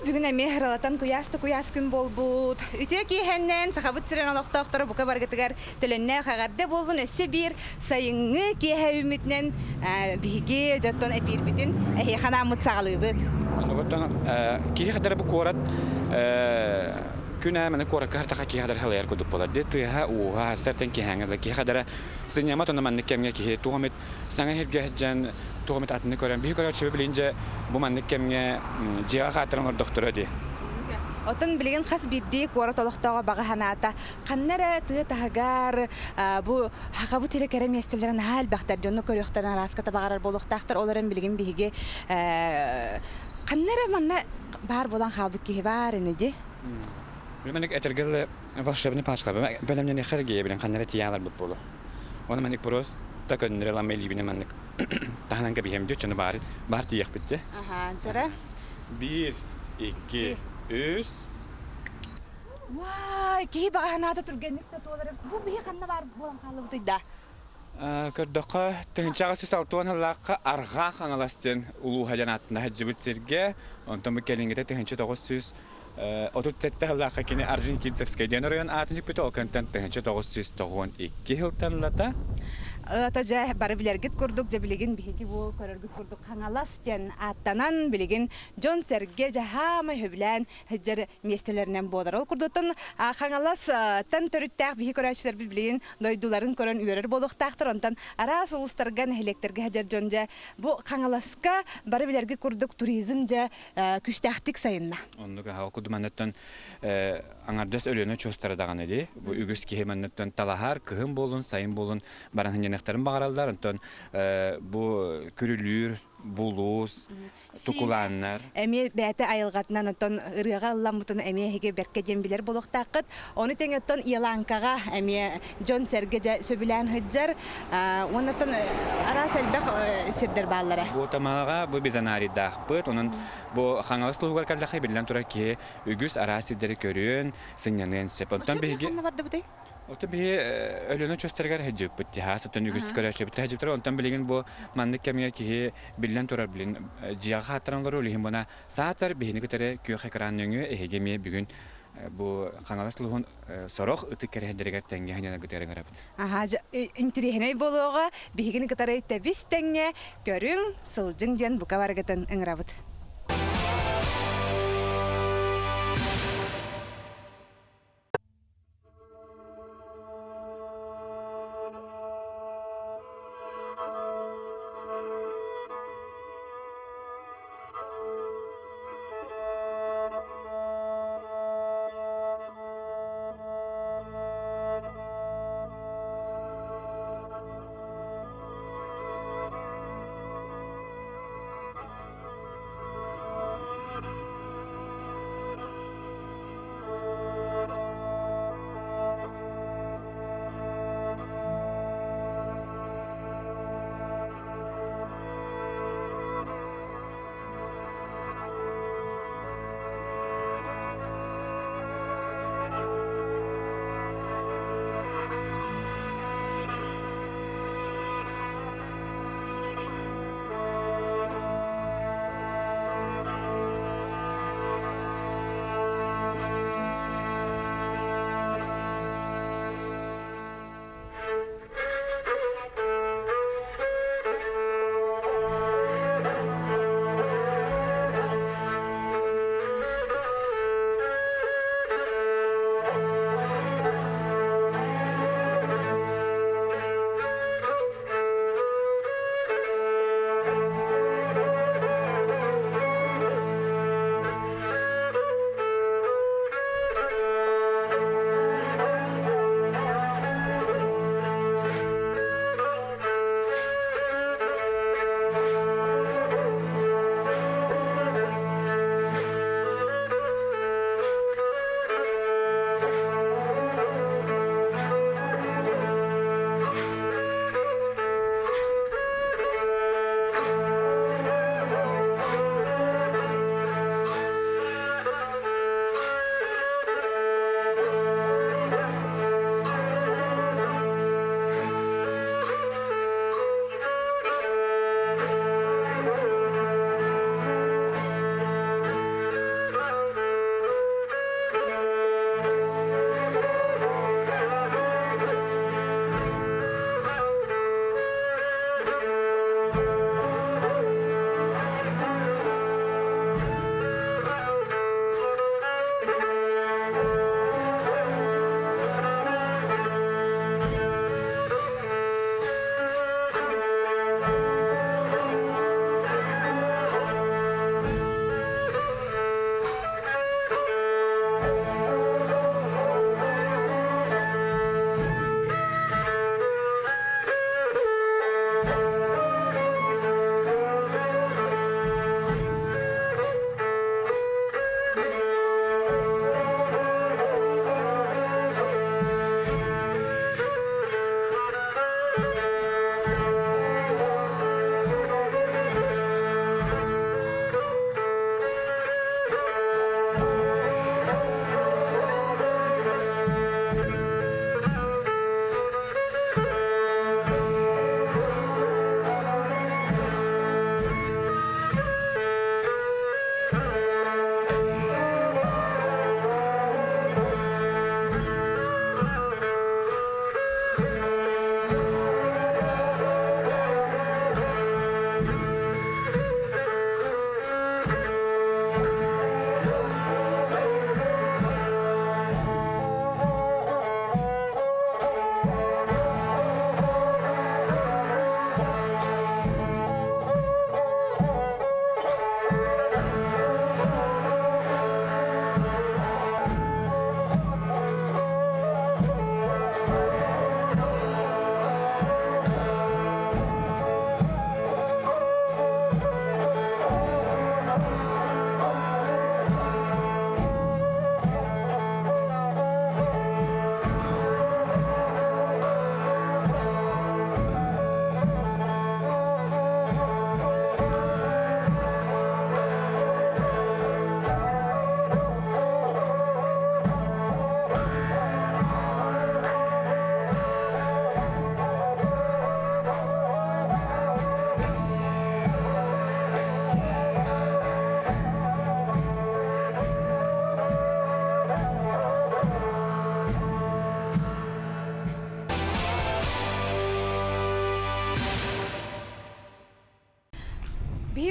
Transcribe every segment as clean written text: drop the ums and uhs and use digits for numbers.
Бүгүн эмиэ ыралатан куйаас да куйаас күн буолбут. Үтүө киэһэннэн Сахабыт сирин олохтоохторо бука барыгытыгар төлөннөөх эҕэрдэ буоллун. Өссө биир сайыҥҥы киэһэ үүммүтүнэн биһиги дьоттон эпиирбитин эһиэхэ анааммыт саҕалыыбыт. Оттон киһи хадара бу куорат күн аайы куоракка хартаха киһи хадара халайар курдук буолар. Де тыаһа, ууһа, хастартан киһээҥҥэ да киһи хадара сынньамат онно маннык кэмҥэ киһи туох эмит саҥа иһиргэ сылдьан туох эмит атыны көрөн биһи көрөөччүбү билин дьэ бу маннык кэмҥэ дьиэҕэ хааттаран олордохторо дии. Оттон билигин хас биирдии куорат олохтооҕо баҕа санаата ханна эрэ тыа таһыгар бу хахабыт эрэ кэрэ миэстэлэрэ наһаа элбэхтэр дьону көрүөхтэрин арааската баҕарар буолуохтаахтар ол эрэн билигин биһиги ханна эрэ манна баар буолан хаалбыт киһи баар ини дии. Билмэник этэргэл волшебный пачка бэлэмнэниэххэ эргийэ билин ханна эрэ тиийэн аларбыт буолуо. Оны маннык просто көннөрө ылам илиибинэ маннык таһынан кэбиһэм диэ чону баар баар тиийиэхпит дии. Аха, дьара. Биир, икки, үс. Уай, киһи баҕа санаата түргэнник да туолар. Бу биһи ханна баар буолан хааллыбытый да? Көрдөххө, 1860 сыллаахха Арҕаа Хаҥалас диэн улууһа диэн ааттана сылдьыбыт сиргэ, онтон бу кэлиҥҥитэ 1937 сыллаахха кини Орджоникидзевскай диэн оройуон аатын сүкпүтэ, ол кэнниттэн 1992 сылтан ылата. Ата дьэ бары билэргит курдук, дьэ билигин биһиги бу көрөргүт курдук Хаҥалас диэн ааттанан, билигин дьон-сэргэ дьэ хаамай сөбүлээн сылдьар миэстэлэринэн буолар. Ол курдуктан Хаҥаластан төрүттээх биһи көрөөччүлэрбит билигин дойдуларын көрөн үөрэр буолуохтаахтар. Онтон араас улуустарга, нэһилиэктэргэ сылдьар дьон дьэ бу Хаҥаласка бары билэргит курдук туризм дьэ күүстээхтик сайынна. Оннук аһа ол курдук манныттан аҥардас Өлүөнэ очуостара даҕаны дии. Бу үгүс киһи манныттан талаһар, кыһын буолун, сайын буолун баран сынньаныахтарын баҕараллар. Онтон бу күрүлүүр, булуус, тукулааннар. Эмиэ бэйэтэ айылҕатынан оттон ырыаҕа ылламмытын эмиэ эһиги бэркэ диэн билэр буолуохтааххыт. Ону тэҥэ оттон Еланкаҕа эмиэ дьон-сэргэ дьэ сөбүлээн сылдьар. Уонна оттон араас элбэх сирдэр бааллара. Бу Тамаҕа бу бизонарийдаахпыт. Онон бу Хаҥалас улууһугар кэллэххэ биллэн турар киһи үгүс араас сирдэри көрүөн, сынньаныан сөп. Онтон биһиги ханна бардыбытый? Ото биһи Өлүөнэ очуостарыгар сылдьыбыппыт тиһаас, оттон үгүс көрөөччүбүт сылдьыбыттар. Онтон билигин бу маннык кэмҥэ киһи биллэн турар билин дьиэҕэ хааттаран олорор илиһин буна саатар биһини кытары күөх экран нөҥүө эһиги эмиэ бүгүн бу Хаҥалас улууһун сорох ытык кэрэһэллэригэр тэҥҥэ сынньанаргытыгар ыҥырабыт. Аһаа, интириэһинэй буолуоҕа, биһигини кытары тэбис тэҥҥэ көрүҥ, сылдьыҥ диэн бука барыгытын ыҥырабыт.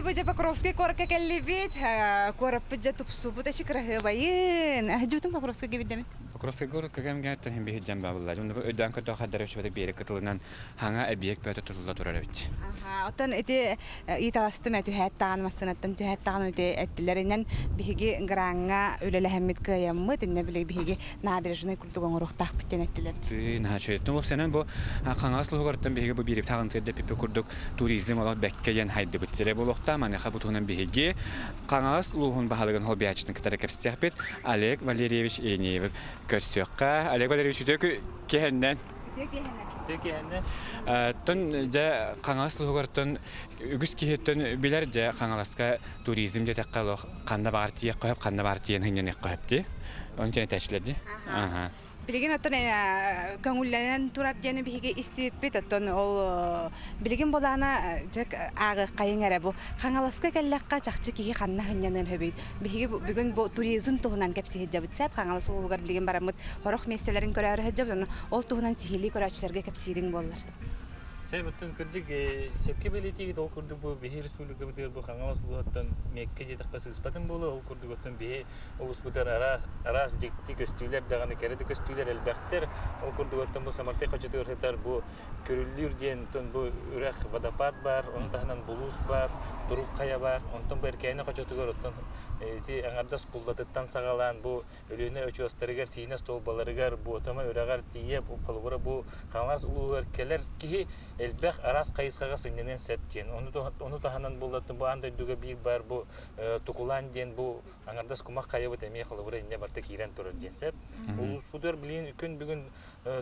Биһиги бу дьэ Покровскай куоракка кэллибит. Куораппыт дьэ тупсубут эчи кыраһыабайын. Дьыбытын Покровскайга биддэмит. Покровскай куоракка кэмгэ тахин биһи дьан бабыллар. Онно өйдөөн көрдөх хаддар өчүбэт биэри кытылынан хаҥа эбиэк бөтө тутулла турар эбит. Оттон ити ыйыталастым ээ түһээт даҕаны массыынаттан түһээт даҕаны ити эттилэринэн биһиги граҥҥа үлэлэһэммит кыайаммыт иннэ били биһиги набережнай курдук оҥоруохтаахпыт диэн эттилэр. Наһаа үчүгэй. Уопсайынан бу Хаҥалас улууһугартан биһиги бу биирибит хаҕын пиппи курдук туризм олох бэккэ диэн хайдыбыт сирэ буолуохтаах. Маныаха бу туһунан биһиги Хаҥалас улууһун баһылыгын холбуйааччытын кытары кэпсэтиэхпит Олег Валерьевич Ениевы көрсүөххэ. Олег Валерьевич үтүө киһиннэн. Үтүө киһинэн. Үтүө киһинэн. Тон дьэ Хаҥалас улууһугартан үгүс киһиттэн билэр дьэ Хаҥаласка туризм диэтэххэ олох ханна баар тиийиэххэ сөп, ханна баар тиийэн сынньаныахха сөп дии. Ону этээччилэр дии. Аха. Билигин оттон көҥүллэнэн турар диэни биһиги истибиппит. Оттон ол билигин булаана дьэ ааҕыаххайыҥ эрэ бу. Хаҥаласка кэллэххэ чахчы киһи ханна сынньаныан сөбүй? Биһиги бүгүн бу туризм туһунан кэпсии сылдьабыт сэп. Хаҥалас улууһугар билигин бараммыт сорох миэстэлэрин көрөөрү сылдьабыт. Ону ол туһунан сиһилии көрөөччүлэргэ кэпсиириҥ буоллар. Сэбиттэн кырдьык сөпкө бэлиэтиигит ол курдук бу биһи республикабытыгар бу Хаҥалас улууһуттан Мекка диэтэххэ сыыспатым буолуо ол курдук оттон биһи улууспутугар араас араас дьикти көстүүлэр даҕаны кэрэ да көстүүлэр элбэхтэр ол курдук оттон бу Самартай хочотугар сытар бу Көрүллүүр диэн оттон бу үрэх водопад баар ону таһынан булуус баар Турук хайа баар онтон бу Эркээни хочотугар оттон ити аҥардас куллатыттан саҕалаан бу Өлүөнэ очуостарыгар, Сиинэ остуолбаларыгар, Буотама үрэҕэр тиийэ холобура бу Хаҥалас улууһугар кэлэр киһи элбэх араас хайысхаҕа сынньаныан сөп диэн. Ону таһынан буоллар бу аан дойдуга биир баар бу Тукулаан диэн бу аҥардас кумах хайабыт эмиэ холобура инньэ барыта киирэн турар диэн сөп. Улууспутугар билигин күн бүгүн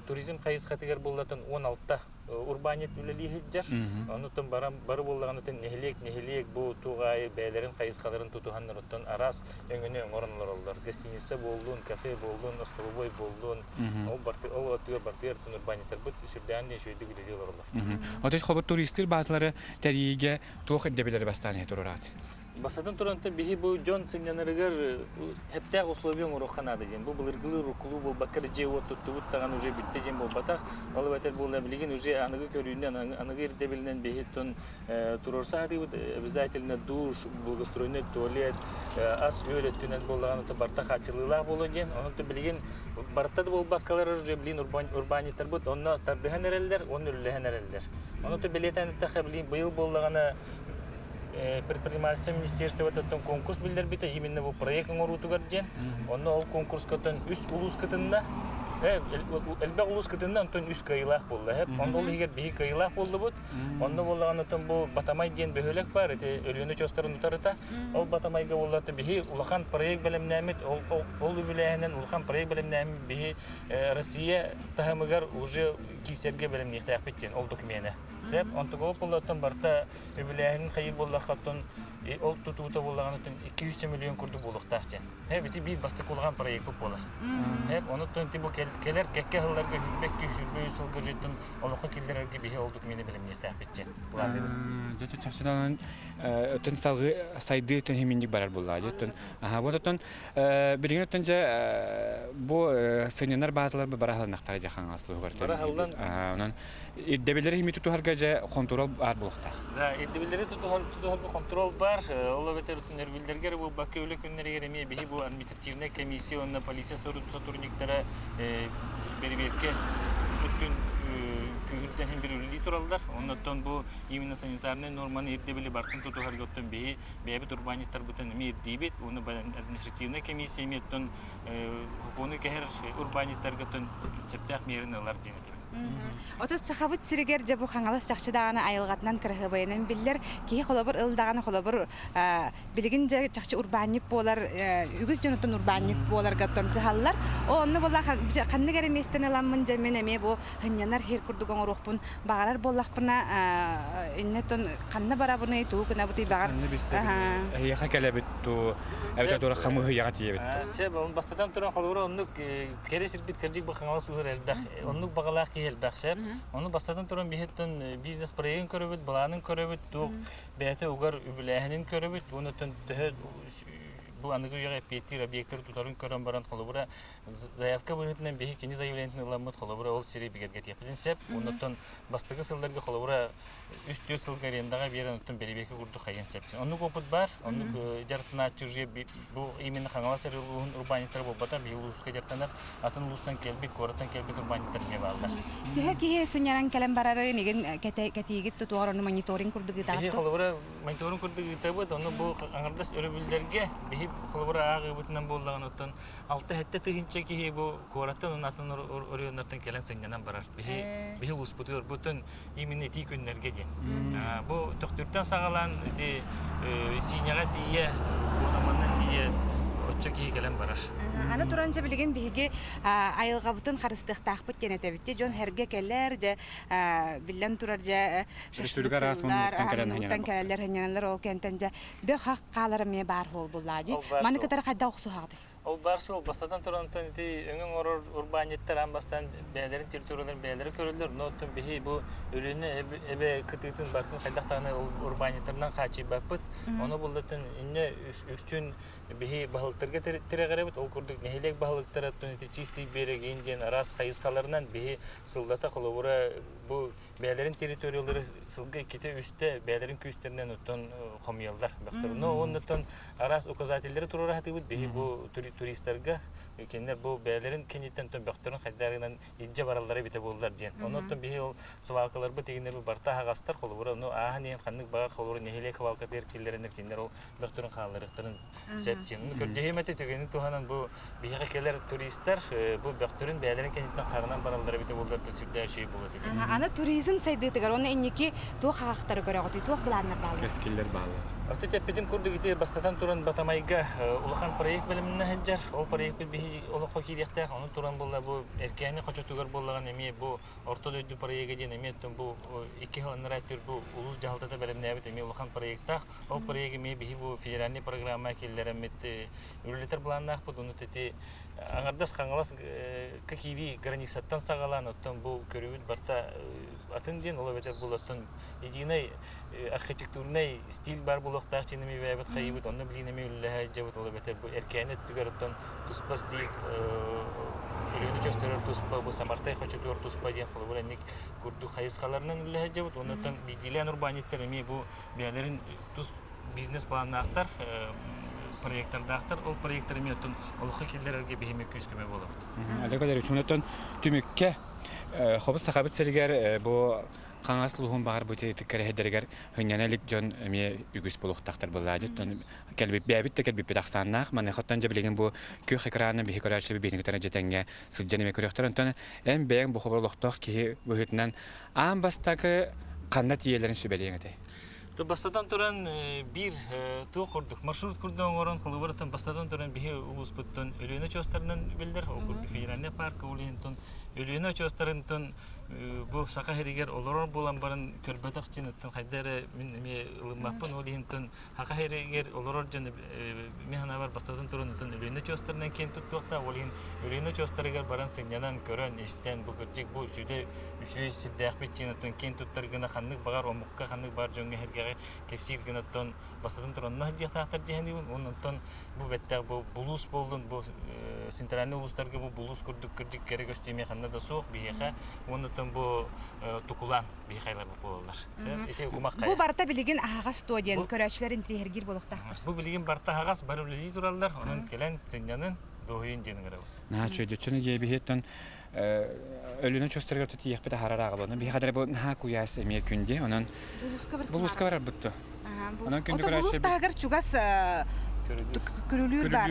туризм хайысхатыгар буоллатын 16 урбаанньыт үлэлии сылдьар. Онутун баран бары буоллаҕына нэһилиэк нэһилиэк бу туох аайы бэйэлэрин хайысхаларын тутуһан оттон араас өҥөнү оҥорон олороллор. Гостиница буоллун, кафе буоллун, остолобуой буоллун, ол барты ол өттүгэр бартыгар урбаанньыттарбыт сүрдээн үчүгэйдик үлэлии олороллор. Отут хобут туристыыр баазалары тэрийиигэ туох ирдэбилэри бастаан иһэ туруораат? Бастатан туран биһи бу дьон сынньанарыгар хэптээх условия оҥоруохха наада диэн. Бу былыргылыы уруккулуу буолбакка эрэ дьиэ-уот туттубут даҕаны уже бүттэ диэн буолбатах. Ол эбэтэр буолла билигин уже аныгы көрүүнэн, аныгы ирдэбилинэн биһи тон туруорса сатыыбыт. Обязательно душ, благоустроенный туалет, ас-үөл өттүнэн буоллаҕына барыта хааччылыылаах буолуо диэн. Онон билигин барыта да буолбаккалар уже билигин урбаанньыттарбыт онно тардыһан эрэллэр, уонна үлэлэһэн эрэллэр. Онон бэлиэтээн эттэххэ билигин быйыл буоллаҕына предпринимательство министерствотыттан конкурс биллэрбитэ именно бу проект оҥоруутугар диэн. Онно ол конкурскаттан үс улуус кытынна. Элбэх улуус кытынна, онтон үс кыайыылаах буолла. Онно ол иһигэр биһи кыайыылаах буоллубут. Онно буоллаҕына бу Батамай диэн бөһүөлэк бар, ити Өлүөнэ очуостарын утарыта. Ол Батамайга буоллар биһи улахан проект бэлэмнээммит, ол ол үбүлээһинэн улахан проект бэлэмнээммит биһи Россия таһымыгар уже киирсэргэ бэлэмниэхтээхпит диэн ол докумена. Сеп, онтуга ол барыта үбүлээһинин хайыр буоллахха оттон ол тутуута буоллаҕына 200 миллион курдук буолуохтаах диэн. Эп ити биир бастакы улахан проекпыт буолар. Эп онуттан ити бу кэлэр кэккэ сылларга сүүрбэ 2 сылга жеттун олоххо киллэрэргэ биһи ол документы бэлэмниэхтээхпит диэн планныыбыт. Дьэ чахчынан өтөн салгыы сайдыы өтөн химинник барар буоллаа дьэ аха вот оттон Билигин оттон дьэ бу сынньанар баазалар бара аһылыннахтара дьэ Хаҥалас улууһугар. Бара аһыллан. Онон ирдэбиллэри химии тутуһарга дьэ хонтуруол баар буолуохтаах. Да, ирдэбиллэри тутуһар тутуһарга хонтуруол баар. Ол эбэтэр өрөбүллэргэ эрэ буолбакка үлэ күннэригэр эмиэ биһи бу административнай комиссия уонна полиция сотрудниктара бэрэбиэркэ өттүн күүһүрдэн иһин бирүүлүү тураллар. Оннуттан бу именно санитарнай нуорманы ирдэбили барытын тутуһарга оттон биһи бэйэбит урбаанньыттарбытын эмиэ ирдиибит уонна административнай комиссия эмиэ оттон сокуону кэһэр урбаанньыттарга оттон сөптөөх миэрэни ылар диэн этибит. Отут Сахабыт сиригэр дьэ бу Хаҥалас чахчы даҕаны айылҕатынан кыраһыабайынан биллэр. Киһи холобур ыл даҕаны холобур билигин дьэ чахчы урбаанньыт буолар үгүс дьонуттан урбаанньыт буоларга оттон кыһаллар. Ол онно буолла ханнык эрэ миэстэни ыламмын дьэ мин эмиэ бу сынньанар сир курдук оҥоруохпун баҕарар буоллахпына иннеттон ханна барабыный тугу гынабытый баҕар эһиэхэ кэлэбит туу эбэтэр тура хамыыһыйаҕа тиийэбит туу Сөп, бастатан туран холобура оннук кэрэ сирбит кырдьык бу Хаҥалас улууһугар элбэх оннук баҕалаах киһи элбэх сөп. Ону бастатан туран биһиттэн бизнес проегын көрөбүт, былаанын көрөбүт, туох бэйэтэ угар үбүлээһинин көрөбүт, уонна төһө бу аныгы үйэҕэ эппиэттиир объектары тутарын көрөн баран холобура заявка быһыытынан биһи кини заявлениетын ыламмыт холобура ол сири бигэргэтиэхпитин сөп. Оннуттан бастакы сылларга холобура 3-4 сылга арендаҕа биэрэн оттон бэрэбиэркэ курдук хайыан сөп. Оннук опыт бар, оннук дьарыктанааччы уже бу именно Хаҥалас эрэ улууһун урбаанньыттара буолбатах, биһиги улууска дьарыктанар, атын улуустан кэлбит, куораттан кэлбит урбаанньыттар эмиэ бааллар. Төһө киһи сынньанан кэлэн барарын игин кэтиигит тутуар ону мониторинг курдук Биһи ыытаҕыт холобура мониторинг курдук ыытабыт, ону бу аҥардас өрөбүллэргэ биһи холобура ааҕыыбытынан буоллаҕына оттон 6-7 тыһыынча киһи бу куораттан уонна атын оройуоннартан кэлэн сынньанан барар. Биһи биһи улууспутугар бутун именно итии күннэргэ диэн. Бу Төхтүртэн саҕалаан ити Сиинэҕэ тиийэ, Куонаманна тиийэ оччо киһи кэлэн барар. Аны туран дьэ билигин биһиги айылҕабытын харыстыахтаахпыт диэн этэбит. Дьон сэргэ кэлэр, дьэ биллэн турар дьэ Республика араас шашлыктыыллар, муннуктан кэлэн муннуктан кэлэллэр, сынньаналлар, ол кэнтэн дьэ бөх-хах хаалар эмиэ баар буол буллаа дии. Ол баар Маны суол. кытары хайдах охсуһаҕытый? Ол баар суол бастатан туран ити өҥө оҥорор урбаанньыттар аан бастаан бэйэлэрин территорияларын бэйэлэрэ көрөллөр. Но оттон биһи бу Өлүөнэ эбэ кытыытын барытын хайдах даҕаны урбаанньыттарынан хааччыйбаппыт. Ону буллатын инньэ үксүн биһи баһылыктарга тирэҕирэбит. Ол курдук нэһилиэк баһылыктара оттон ити чистый берег диэн араас хайысхаларынан биһи сыллата холобура бу бэйэлэрин территориялары сылга иккитэ-үстэ бэйэлэрин күүстэринэн оттон хомуйаллар бөхтөр. Но оннуттан араас указателлэри туруора сатыыбыт биһи бу туристарга кинилэр бу бэйэлэрин кэнниттэн бөхтөрүн хайдарынан илдьэ бараллара эбитэ буоллар диэн. Оннуттан биһи ол свалкаларбыт тигиннэр барта аһаҕастар холобура ну ааһан иһэн ханнык баҕар холобура нэһилиэк свалкатыгар киллэрэннэр кинилэр ол бөхтөрүн хаалларыахтарын сөп диэн. Көрдөһүм этэ түгэни туһанан бу биһиэхэ кэлэр туристар бу бөхтөрүн бэйэлэрин кэнниттэн хаҕынан бараллара эбитэ буоллар сүрдээх үчүгэй буолуо этэ. Аны туризм сайдыытыгар уонна инники туох хаһаахтары көрөҕүтүй, туох былааннар бааллар? Кэскиллэр бааллар. Оттон эппитим курдук ити бастатан туран Батамайга улахан проект бэлэмнэнэ сылдьар. Ол проекпыт биһи олоххо киириэхтээх. Ону туран буолла бу Эркээни хочотугар буоллаҕына эмиэ бу Орто дойду проега диэн эмиэ бу икки сыл анараа өттүгэр бу улуус дьаһалтата бэлэмнээбит эмиэ улахан проектаах. Ол проект эмиэ биһи бу федеральный программа киллэрэммит үлэлэтэр былааннаахпыт. Ону ити аҥардас Хаҥалас киирии границаттан саҕалаан оттон бу көрүүбүт барта атын диэн ол эбэтэр бу оттон единый архитектурнай стиль бар буолуохтаах чинэми бэйэбит хайыбыт онно билигин эмиэ үлэлэһэ дьабыт ол эбэтэр бу эркээни өттүгэр оттон туспа стиль Өлүөнэ чөстөрөр туспа бу Самартай хочотугар туспа диэн холобур инник курдук хайысхаларынан үлэлэһэ дьабыт оннуттан биирдиилээн урбаанньыттар эмиэ бу бэйэлэрин тус бизнес-планнаахтар, проектордаахтар. Ол проекторы эмиэ оттон олоххо киллэрэргэ биһиги күүс-көмө буолабыт. Олег Валерьевич, онтон түмүккэ хобус Сахабыт сиригэр бу Хаҥас улууһун баҕар бу кэрэһэдэригэр хынньана илик дьон эмиэ үгүс буолуохтаахтар былаадьыт. Кэлбит бэйэбит да кэлбиппит ахсааннаах. Маныхаттан дьэ билигин бу күөх экраны биһи көрөөччү биһини кытары дьэтэҥҥэ сылдьан эмиэ көрүөхтэр. Онтон эн бэйэҥ бу хобор олохтоох киһи быһыытынан аан бастакы ханна тиийэллэрин сүбэлиэҥ этэй? Бастатан туран биир туох курдук маршрут курдук оҥорон холобураттан бастатан туран биһи улууспуттан Өлүөнэ очуостарынан биллэр ол курдук федеральный парка ол иһин Өлүөнэ очуостарынтан бу Саха сиригэр олорор буолан баран көрбөтөх дьиниттэн хайда эрэ мин эмиэ ылыммаппын ол иһинтэн Саха сиригэр олорор дьон мин санаабар бастатан туран Өлүөнэ очуостарынан киэн туттуохтаах ол иһин Өлүөнэ очуостарыгар баран сынньанан көрөн истэн бу кырдьык бу сүдэ үчүгэй сирдээхпит дьиэн оттон киэн туттар гына ханнык баҕар омукка ханнык баҕар дьоҥҥо сэргэҕэ кэпсиир гына оттон бастатан туран онно сылдьыахтаахтар дьиэһэниибин уонна онтон бу бэттээх бу булуус буоллун бу центральный улуустарга бу булуус курдук кырдьык кэрэ көстүү эмиэ ханна да суох биһиэхэ уонна оттон бу тукулаан биһи хайларбыт буолаллар ити кумах Бу барыта билигин аһаҕас дуо диэн көрөөччүлэр интириэһиргиир буолуохтаахтар. Бу билигин барыта аһаҕас бары үлэлии тураллар онон кэлэн сынньанын дуоһуйун диэн ыҥырабыт. Наһаа үчүгэй дьиэбиһиэттэн Өлүөнэ очуостарыгар тиийиэхпит аһарар ааҕабын. Биһиэхэ да бу наһаа куйаас эмиэ күн дии. Онон Булууска барарбыт дуо? Онон күндү Ото булуус таһыгар чугас күрүлүүр бар.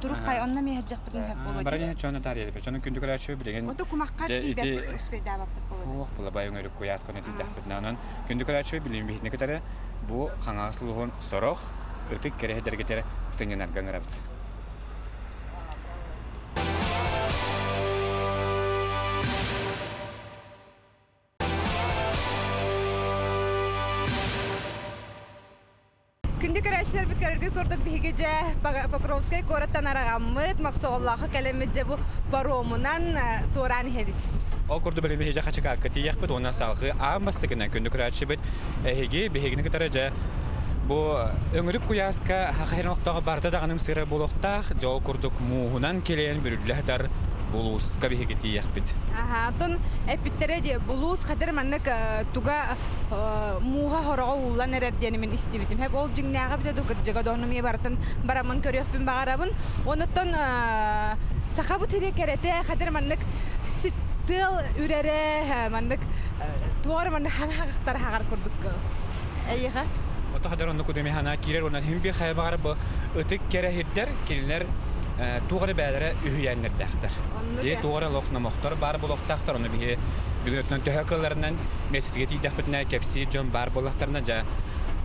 Турук хай онно эмиэ сылдьахпытын сөп буолуо. Баран иһэ чону таарыйа Чону күндү көрөөччү билигин Ото кумахха тиийбэппит успейдаабаппыт буолуо. Уох була бай өҥөрүк куйаас көтө тиийдэхпитинэ. Онон күндү көрөөччү билигин биһитини кытары бу Хаҥалас улууһун сорох ытык кэрэһидэргитэр сынньанарга ыҥырабыт. Күндү көрөөччүлэрбит көрөргүт курдук биһиги дьэ Покровскай куораттан араҕаммыт, Мохсоҕоллооххо кэлэммит дьэ бу паромунан туораан иһэбит. Ол курдук били биһиги Хачыкаакка тиийиэхпит уонна салгыы аан бастакынан күндү көрөөччүбүт эһиги биһигини кытары дьэ Бу өҥүрүк куйааска саха сирин олохтооҕо барыта даҕаны ымсыырар буолуохтаах, дьол курдук мууһунан килэйэн бүрүллэ сытар булууска биһиги тиийиэхпит. Аха, оттон эппиттэрэ дии, булуус хатыр маннык туга мууһа хороҕо ууллан эрэр диэни мин истибитим. Хэп ол дьиҥнээҕэ эбитэ дуу, кырдьыга да, ону эмиэ барытын бараммын көрүөхпүн баҕарабын. Онуттан сахабыт сирэ кэрэтэ хатыр маннык тыал үрэрэ, маннык туох эрэ маннык хаҥ-хаҕахтар хаҕар курдук эйиэхэ. Ото хадar оннук удумихана киирэр уонна хим бир хайа баҕар бу ытык кэрэ сирдэр кинилэр туох эрэ бээлэрэ үһүйээннэрдээхтэр. Дии туох эрэ олох номохтор баар буолуохтаахтар ону биһи бүгүн өттүнэн төһө кыалларынан миэстэтигэр тиийдэхпитинэ кэпсиир дьон баар буоллахтарына дьэ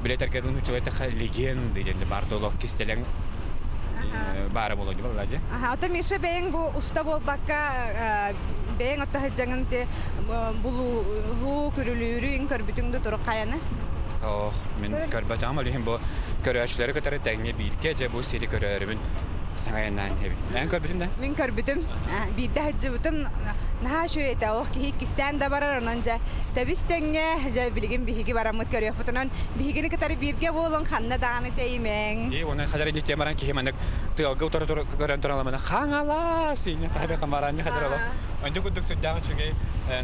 билэтэргэ нууччалыы эттэххэ легенды диэн баар олох кистэлэҥ баара буолуо дии балла дии. Аха, ото Миша бэйэҥ бу уста буолбакка бэйэҥ отто сылдьаҥын ти булуу күрүлүүрү иҥ көрбүтүҥ да турук хайаны? Ох, мин көрбөтөҕүм ол иһин бу көрөөччүлэри кытары тэҥҥэ бииргэ дьэ бу сири көрөөрүбүн саҥайанаан эбит. Эн көрбүтүн да? Мин көрбүтүм. Биирдэ сылдьыбытым наһаа үчүгэй этэ. Олох киһи иккистээн да барар, онон дьэ тэбис тэҥҥэ дьэ билигин биһиги бараммыт көрүөхпүт. Онон биһигини кытары бииргэ буолуҥ, ханна даҕаны тэйимэҥ. Дии, уонна хадар инник баран киһи маннык тыалга утары көрөн туран аламана хаҥалаас инник хадar хамараанньа хадар олох. Онту курдук сүрдээх үчүгэй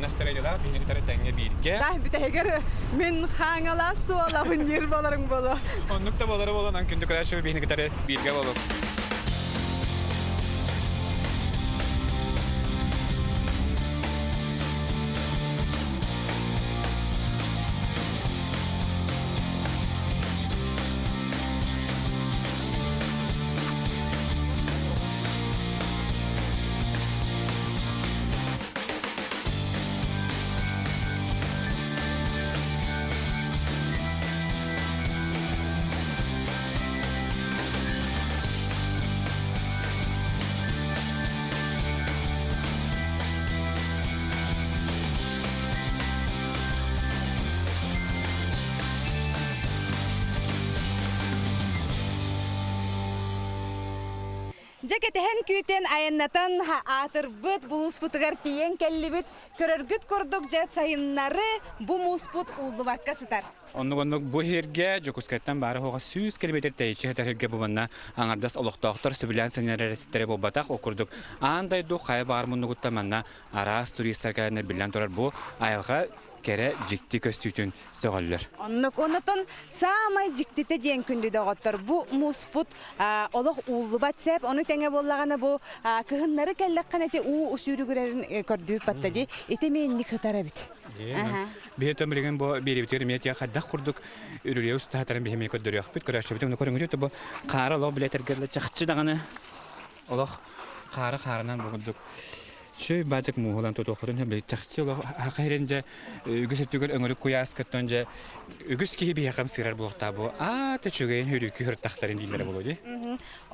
настроениелаах биһиги кытары тэҥҥэ бииргэ. Да, бүтэһигэр мин хаҥалаас суолабын диир буоларыҥ буолуо. Оннук да буолара буолан, күндү көрөөччү биһини кытары бииргэ буолуҥ. Дьэ кэтэһэн күүтэн айаннатан аатырбыт булууспутугар тиийэн кэллибит. Көрөргүт курдук дьэ сайыннары бу мууспут ууллубакка сытар. Оннук-оннук бу сиргэ Дьокуускайтан баара-суоҕа 100 километр тэйиччи сытар сиргэ бу манна аҥардас олохтоохтор сөбүлээн сынньанар эрэ сирдэрэ буолбатах. Ол курдук аан дойду хайа баҕар муннугуттан манна араас туристар кэлэннэр биллэн турар бу айылҕа кэрэ дьикти көстүүтүн сөҕөллөр. Оннук. Онотон саамай дьиктитэ диэн күндү доҕоттор бу мууспут олох ууллубат сэп. Ону тэҥэ буоллаҕына бу кыһыннары кэллэххинэ ити уу сүүрүгүрэрин көрдүүр батта дии. Ити эмиэ сытар эбит. Биһи өтөн билигин бу биэриибитигэр эмиэ тиэ хайдах курдук үрүлүйэ устаатарын биһи эмиэ көрдөрүөхпүт, көрөөччүбүт ону көрүҥүтү бу хаара олох билэтэргэ чахчы даҕаны олох хаара хаарынан бу курдук Чүй баачык мууһулан тутуоххутун сөп чахчы олох хаһирин дьэ үгүс өттүгэр өҥүрүк куйааскаттан дьэ үгүс киһи биһиэхэ ымсыырар буолуохтаах бу аата үчүгэйин хүрүүкү һыртахтарын дииллэрэ буолуо дии.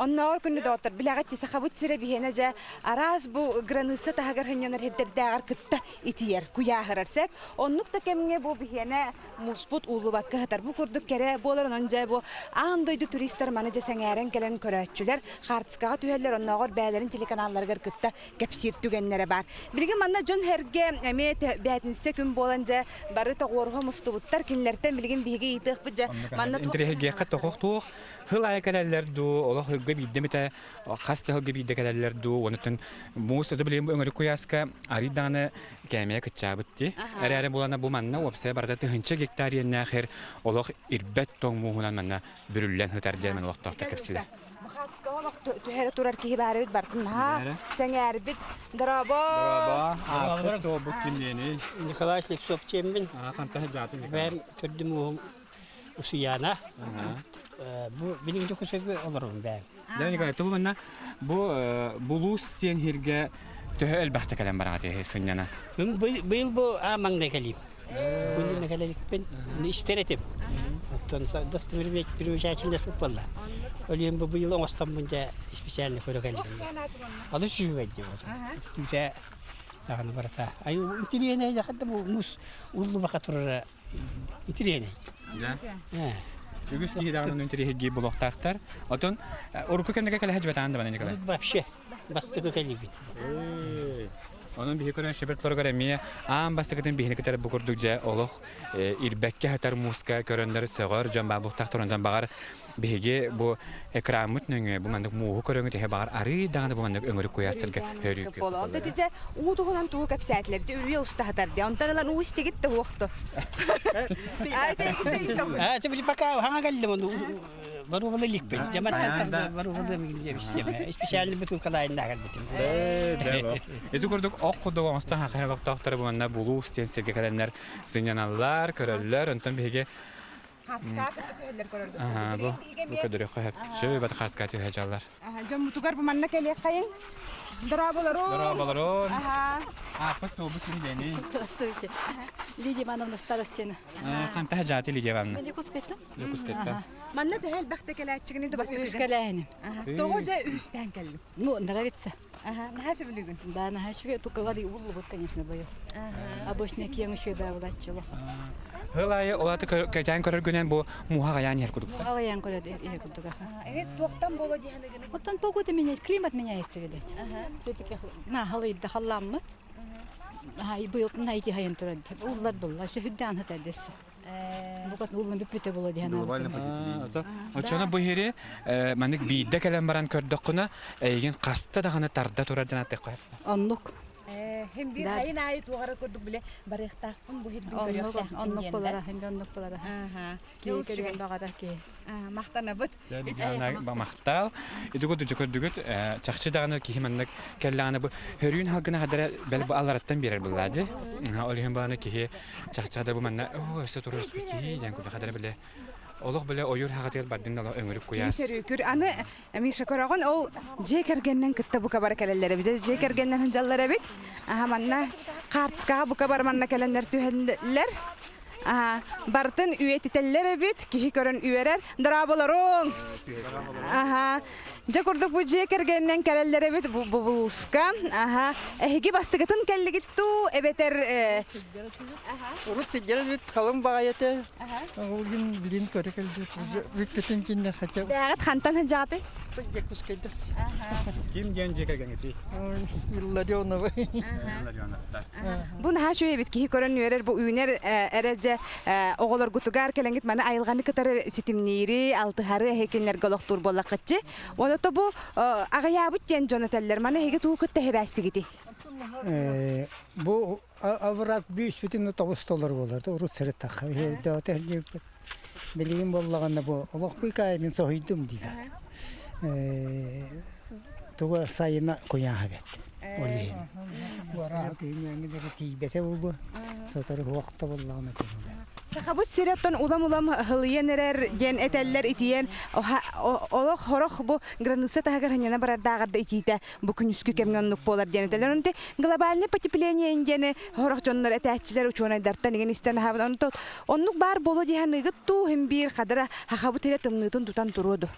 Оннооҕор күнү доҕоттор билэҕит сахабыт сирэ биһиэнэ дьэ араас бу граница таһыгар сынньанар сирдэрдээҕэр кытта итийэр, куйааһырар сөп. Оннук да кэмҥэ бу биһиэнэ муспут ууллубакка сытар. Бу курдук кэрэ буолар, онон дьэ бу аан дойду туристар маны дьэ сэҥээрэн кэлэн көрөөччүлэр хаартыскаҕа түһэллэр, оннооҕор бэйэлэрин телеканалларыгар кытта кэпсиир түгэннэрэ баар. Билигин манна дьон-сэргэ эмиэ бээтинсэ күн буолан дьэ бары тоҕуоруһа мустубуттар. Кинилэртэн билигин биһиги ыйытыахпыт дьэ манна Интэриэһиргиэххэ тохох туох хыл аайы кэлэллэр дуу, олох ырга биирдэ эмитэ хас да сылга биирдэ кэлэллэр дуу, онуттан муус это билигин өҥөрүк куйааска арый даҕаны кээмэйэ кыччаабыт дии. Эрээри булана бу манна уопсайа барыта тыһыынча гектар иэннээх эр олох ирбэт тоҥ мууһунан манна бүрүллэн сытар диэн олохтоохтор кэпсиилэр. Махатскаҕа олох түһэрэ турар киһи баар эбит бартын наһаа сэҥээрбит. Дорообо! Дорообо! Ааппыт туолбут кимниэний? Николай Слепцов диэммин. Хантан сылдьаатын? Бэйэм төрдүм уоһум Усуйаана. Бу билигин Дьокуускайга олоробун бэйэм. Дьэ, Николай, тубу манна бу булуус диэн сиргэ төһө элбэхтэ кэлэн бараҕат сынньана? Быйыл бу маҥнай кэлиим. Быйыл кэлэрикпин истэр этим. Оттон достопримечательность буолла. Олием бу быйыл оҥостоммун дьэ специально көрө кэллим. Алы сүбэйди вот. Түүтэ даҕаны барата. Ай интириэнэ хадда бу мус уллубака турара Итириэнэй. Да. Үгүс киһи даҕаны интэриэһиргии булуохтаахтар. Отон урукку кэмнэргэ кэлэһэ дьыбатаан да Николай. Вообще. Бастакы кэлибит. Онон биһи көрөн шебертлоргар эмиэ аан бастакытын биһини кытары бу курдук дьэ олох ирбэккэ сытар мууска көрөннөр сөҕөр дьон баар буолтахтар онтон баҕар биһиги бу экраммыт нөҥүө бу маннык мууһу көрөҥүт эһэ баҕар арыый даҕаны бу маннык өҥүрүк куйаас сиргэ хөрүүкү Онто итичэ уу туһунан тугу кэпсээтилэр ити үрүйэ устаһатар дии онтон ылан уу истигит да уохту Аа, били пока хаҥа кэллим ону баруобала иликпин. Дьаматтан баруобала мигин специальный бутылкалаайыннаа кэлбитим. Ити курдук ох курдук оҥостон хахайын олохтоохторо бу манна булуус диэн сиргэ кэлэннэр сынньаналлар, көрөллөр. Онтон биһиги Харскаа кытта түһэллэр көрөргө. Аха, бу бу көдөрөххө сөп. Бат харскаа түһэ дьаллар. Дьоммутугар бу манна кэлиэххэйиҥ. Дорооболорун. Дорооболорун. Аха. Ааппыт суолбут ким диэний? Здравствуйте. Лидия Ивановна Старостина. Ханта жаати Лидия Ивановна? Якутскайтан. Якутскайтан. Манна төһө элбэхтэ кэлээччигини да бастакы Үскэлээһиним. Тоҕо дьэ үһүстээн кэллим? Ну, нравится. Аха, наһаа сөбүлүүгүн. Да, наһаа үчүгэй. Только воды уллубут, конечно, быйыл. Обычно киэҥ үчүгэй баабылааччы олох. Хыл айы олаты кэтээн көрөргүнэн бу муха гаян иһэр курдук. Алаян көрөр иһэр курдук. Эми туохтан боло диһаныгыны? Оттон погода меняет, климат меняется, видать. Все-таки на халыйда халламмыт. Быйыл найти хайын турар. Уллар булла, сүһүрдээн хатардес. Букат уллан бүппүтэ була диһан. Очоно бу иһири маннык биирдэ кэлэн баран көрдөххүнэ эйигин хаста даҕаны тарда турар диэн аттыахха Оннук. Хим бир айын айы туоҕара курдук биле барыахтаахпын бу хирбин Оннук көрүөхтээхпин оннук диэн болара, хин оннук болара. Аха. Киһи көрүөн баҕара киһи. Махтанабыт. Махтал. Ити курдук көрдүгүт чахчы даҕаны киһи маннык кэллэҕинэ бу хөрүүн халгына хадара бэл бу аллараттан биэрэр буллаады. Ол иһин бааны киһи чахчы хадара бу манна оо өссө туруспут киһи диэн курдук хадара биле олох биле ойуур хаҕатыгар бардын да өҥүрүк куйаас. Сөрүүкүр аны Миша көрөҕүн ол дьиэ кэргэннэн кытта бука бара кэлэллэр эбит. Дьиэ кэргэннэн сылдьаллар эбит. Аха манна хаартыскаҕа бука бар манна кэлэннэр түһэллэр. Аха барытын үйэтитэллэр эбит. Киһи көрөн үөрэр. Дорооболоруҥ! Аха дьэ курдук бу дьиэ кэргэнинэн кэлэллэр эбит бу булууска. Аха эһиги бастыгытын кэллигит дуу эбэтэр Урут сиддер эбит халыҥ баҕайы этэ. Ол күн билин көрө кэлбит. Бүппүтүн кинне хотя Бэҕэт хантан сылдьаҕытый? Якутскайда. Ким диэн дьиэ кэргэҥҥитий? Илларионова. Илларионовтар. Бу наһаа үчүгэй эбит киһи көрөн үөрэр бу үүнэр эрэр дьэ оҕолоргутугар кэлэҥҥит маны айылҕаны кытары ситимниири, алтыһары эһикиннэргэ олохтуур буоллаххытчы. Оното бу аҕыйаабыт диэн дьон этэллэр. Маны эһиги тугу кытта эһэбээстигитий? Бу овраг бүүспүтүн тоҕус толору буолар урут сырыттахха билигин буоллаҕына бу олохпуй каай мин соһуйдум диир туга сайына куйааһа бэт ол иһин бараа күһүҥҥэ тиийбэтэ буолуо сотору уохта буоллаҕына көҥүлэ Сахабыт сирэ оттон улам-улам һылыйан эрэр диэн этэллэр итийэн олох хорох бу граница таһыгар ханньана барардааҕар да итиитэ бу күнүскү кэмҥэ оннук буолар диэн этэллэр. Онон глобальное потепление диэни сорох дьоннор этээччилэр учуонайдартан иҥэн истэн аһабын. Онтон оннук баар буолуо дии саныыгыт дуу, иһин биир хадара хахабыт эрэ тымныытын тутан туруо дуо?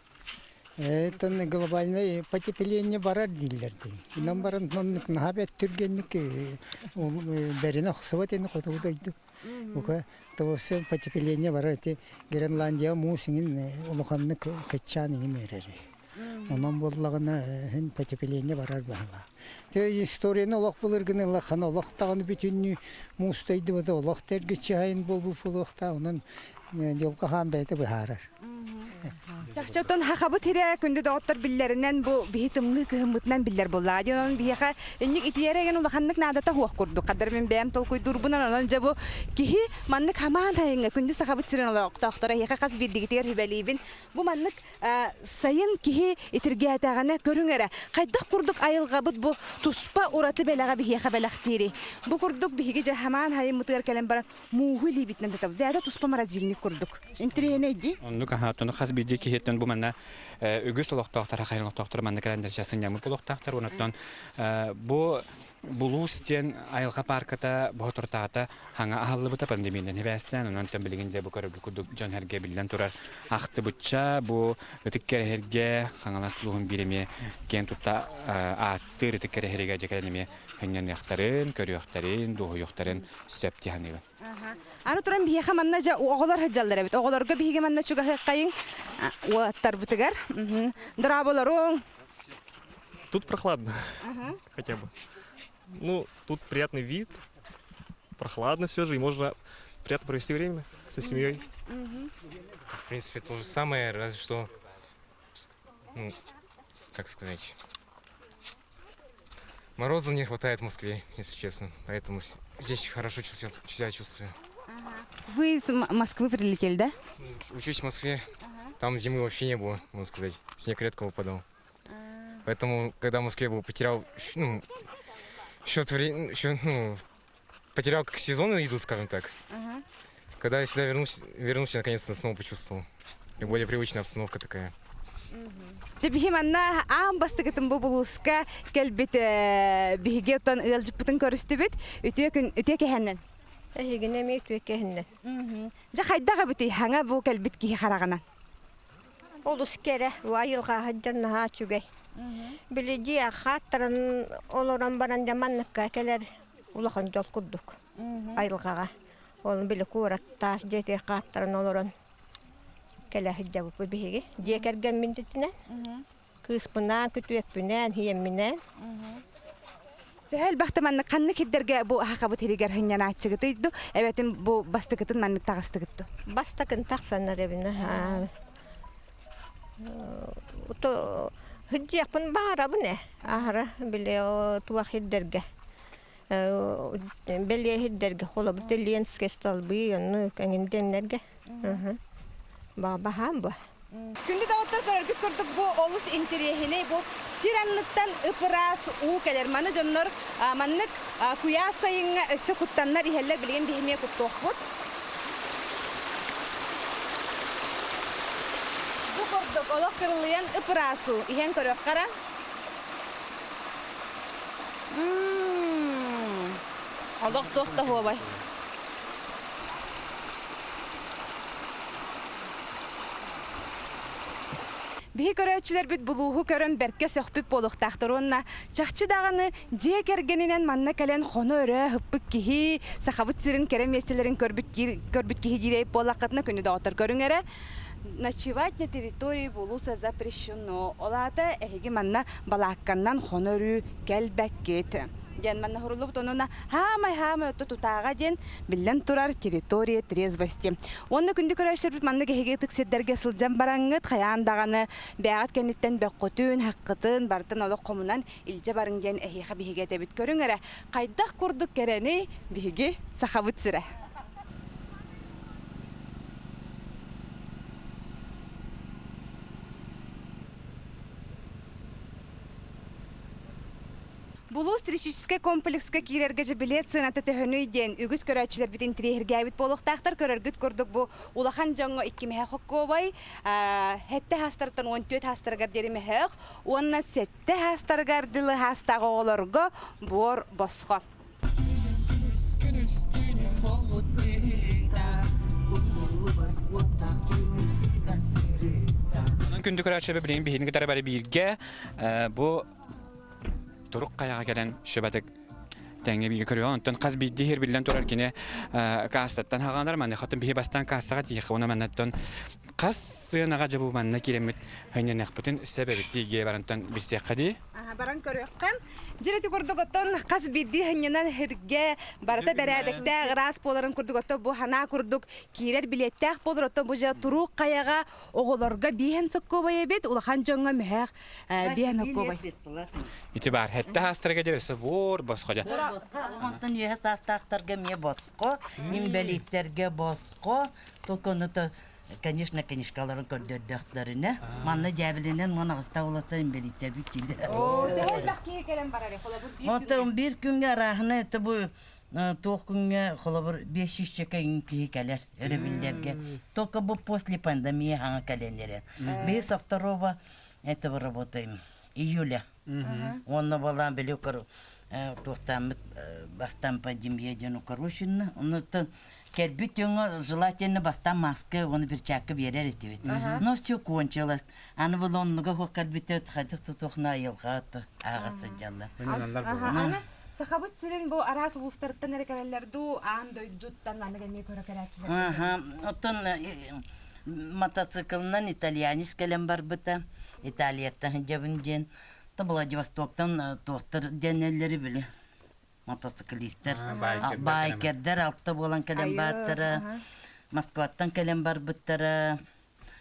Это глобальное потепление барар дииллэр дии. Инан баран оннук наһаа бэт түргэнник бэринэ охсубат ини хотугу дойду. Бука тоҕус потепление барар ити Гренландия муус иҥин улаханнык кыччаан иҥин эрэр. Онон буоллаҕына иһин потепление барар баһылаа. Те историяны олох былыргыны ыллаххына олох даҕаны бүтүннүү муус дойдубута олох тэргиччи айын буолбут буолуохтаах. Онон дьылҕа хаан бэйэтэ быһаарар. Чахчы хахабыт сирэ күндү доҕоттор биллэринэн бу биһи тымныы кыһыммытынан биллэр буоллаҕа диэн онон биһиэхэ инник итийэрэ эгэн улаханнык наадата суох курдук хаддар мин бэйэм толкуйдуурбунан онон дьэ бу киһи маннык хамаан айыҥҥа күндү сахабыт сирин олохтоохторо эһиэхэ хас биирдигитигэр сүбэлиибин бу маннык сайын киһи итиргээтэҕинэ көрүҥ эрэ хайдах курдук айылҕабыт бу туспа ураты бэлэҕэ биһиэхэ бэлэхтиирий бу курдук биһиги дьэ хамаан айыммытыгар кэлэн баран мууһу илиибитинэн тутабыт бэйэтэ туспа морозильник курдук интэриэһинэй дии Оннук аһааттан хас биирдии киһиттэн бу манна үгүс олохтоохтор хайын олохтоохтор манна кэлэн сынньаммыт олохтоохтор онуттан бу Булуус диэн айылҕа паарката боһотуртаата хаҥа аһыллыбыта пандемиянан сибээстээн онон билигин дьэ бу көрөргө курдук дьон сэргэ биллэн турар ахтыбычча бу ытык кэрэһэргэ Хаҥалас улууһун биир эмиэ киэн тутта ааттыыр ытык кэрэһэригэ дьэ кэлэн эмиэ сынньаныахтарын, көрүөхтэрин, дуоһуйуохтарын сөп дии саныыбын. Аны туран биһиэхэ манна дьэ оҕолор сылдьаллар эбит. Оҕолорго биһиги манна чугаһыаххайыҥ уолаттарбытыгар. Дорооболоруҥ! Тут прохладно хотя бы. Ну, тут приятный вид, прохладно все же, и можно приятно провести время со семьей. В принципе, то же самое, разве что, ну, как сказать, мороза не хватает в Москве, если честно. Поэтому здесь хорошо себя чувствую. Вы из Москвы прилетели, да? Учусь в Москве, там зимы вообще не было, можно сказать. Снег редко выпадал. Поэтому, когда в Москве был, потерял, ну, счет времени, ну, потерял, как сезоны идут, скажем так. Когда я сюда вернулся, вернулся, наконец-то снова почувствовал. И более привычная обстановка такая. Биһи манна аан бастыгытын бу булууска кэлбит биһиги оттон ыалдьыппытын көрүстүбүт. Үтүө күн үтүө кэһэннэн. Эһигини эмиэ үтүө кэһиннэн. Дьэ хайдах эбитий хаҥа бу кэлбит киһи хараҕынан? Олус кэрэ, айылҕа сылдьар наһаа үчүгэй. Били дьиэ хааттаран олорон баран дьэ манныкка кэлэр улахан дьол курдук айылҕаҕа. Ол били куорат таас дьиэтигэр хааттаран олорон кэлэ сылдьабыппыт биһиги. Дьиэ кэргэммин итинэн, кыыспынаан, күтүөппүнээн, ийэмминээн. Төһө элбэхтэ маннык ханнык сирдэргэ бу аһакабыт сиригэр сынньанааччыгытый ду эбэтин бу бастакытын маннык таҕыстыгыт ду? Бастакын тахсан эрэбин Сылдьыахпын баҕарабын ээ, аһара били туох сирдэргэ бэлиэ сирдэргэ холобур Ленскэй столбы онну эҥин диэннэргэ баһаам бу. Күндү доҕоттор көрөргүт курдук бу олус интэриэһинэй бу сир анныттан ып-ыраас уу кэлэр. Маны дьоннор маннык куйаас сайыҥҥа өссө куттаннар иһэллэр билигин биһи эмиэ куттуохпут. Бу курдук олох кырылыйан ып-ыраас уу иһэн көрүөххэ эрэ. Олох туох да оһуобай. Биһи көрөөччүлэрбит булууһу көрөн бэркэ сөхпүт буолуохтаахтар уонна чахчы даҕаны дьиэ кэргэнинэн манна кэлэн хоно-өрөө ыппыт киһи, Сахабыт сирин кэрэ миэстэлэрин көрбүт, көрбүт киһи диир буоллаххытына күнү доҕоттор көрүҥ эрэ. Ночевать на территории Булуса запрещено. Ол аата эһиги манна балаакканнан хоно-өрүү кэлбэккит. Диэн манна суруллубут онуна хаамай-хаамай отто тутааҕа диэн биллэн турар территория трезвости. Уонна күндү көрөөччүлэрбит маннык эһиги ытык сирдэргэ сылдьан бараҥҥыт хайаан даҕаны бэйэҕит кэнниттэн бөххүтүн, хаххытын барытын олох хомунан илдьэ барыҥ диэн эһиэхэ биһиги этэбит. Көрүҥ эрэ, хайдах курдук кэрэний биһиги Сахабыт сирэ. Булуус туристическай комплекска киирэргэ дьэ билиэт сыаната төһөнүй диэн үгүс көрөөччүлэрбит интириэһиргээбит буолуохтаахтар. Көрөргүт курдук бу улахан дьоҥҥо икки мөһөөх хоккуобай, сэттэ хаастарыттан 14 хаастарыгар диэри мөһөөх уонна сэттэ хаастарыгар дылы хаастаах оҕолорго буор босхо. Онон күндү көрөөччүлэр билигин биһигини кытары бары бииргэ бу турук хайаҕа кэлэн шөбатык тэҥҥэ бииргэ көрүөҕүн. Онтон хас биирдии иһэр биллэн турар кини кассаттан хаҕанар. Маныхатын биһи бастаан кассаҕа тиийиэххэ уонна маннаттан хас сыанаҕа дьэ бу манна киирэммит хынньаныахпытын сөп эбит тиийгэ барантан билсиэххэ дии. Баран көрүөххэ. Дьир ити курдук оттон хас биирдии хынньанан сиргэ барыта бэрээдэктээх ыраас буоларын курдук оттон бу ханаа курдук киирэр билиэттээх буолар оттон бу дьэ туруук хайаҕа оҕолорго биэһэн соккуобай эбит улахан дьоҥҥо мөһөөх биэһэн соккуобай. Ити баар хэтте хаастарга дьэ өссө буор босхо дьэ. Онтон үөһэ саастаахтарга эмиэ босхо, инбэлииттэргэ босхо, только ону конечно, книжкаларын көрдөрдөхтөрүнэ, манна дьээбилинэн уон аҕыста улата инбэлииттэрбит киирдэ. Оо, төһө элбэх киһи кэлэн барар холобур биир Онтон биир күҥҥэ арааһына это бу туох күҥҥэ холобур 500 киһи кэлэр өрөбүллэргэ. Только бу после пандемии хаҥа кэлэн эрэр. Биһи со второго этого работаем июля. Уонна балаан били туохтааммыт бастаан пандемия диэн укороченно. Оннуттан кэлбит дьоҥҥо желательно бастаан маска уонна перчатка биэрэр этибит. Но все кончилось. Аны был оннуга хуох кэлбитэ хайдах тутуохна айылҕа ааҕа сылдьаллар. Аны Сахабыт сирин бу араас улуустарыттан эрэ кэлэллэр дуу, аан дойдуттан маннык эмиэ көрө кэлээччилэр. Аха, оттон мотоциклынан итальянец кэлэн барбыта. Италияттан сылдьабын диэн. Алта Владивостоктан туохтар диэнэллэри били мотоциклистэр байкердэр алта буолан кэлэн баартара Москваттан кэлэн барбыттара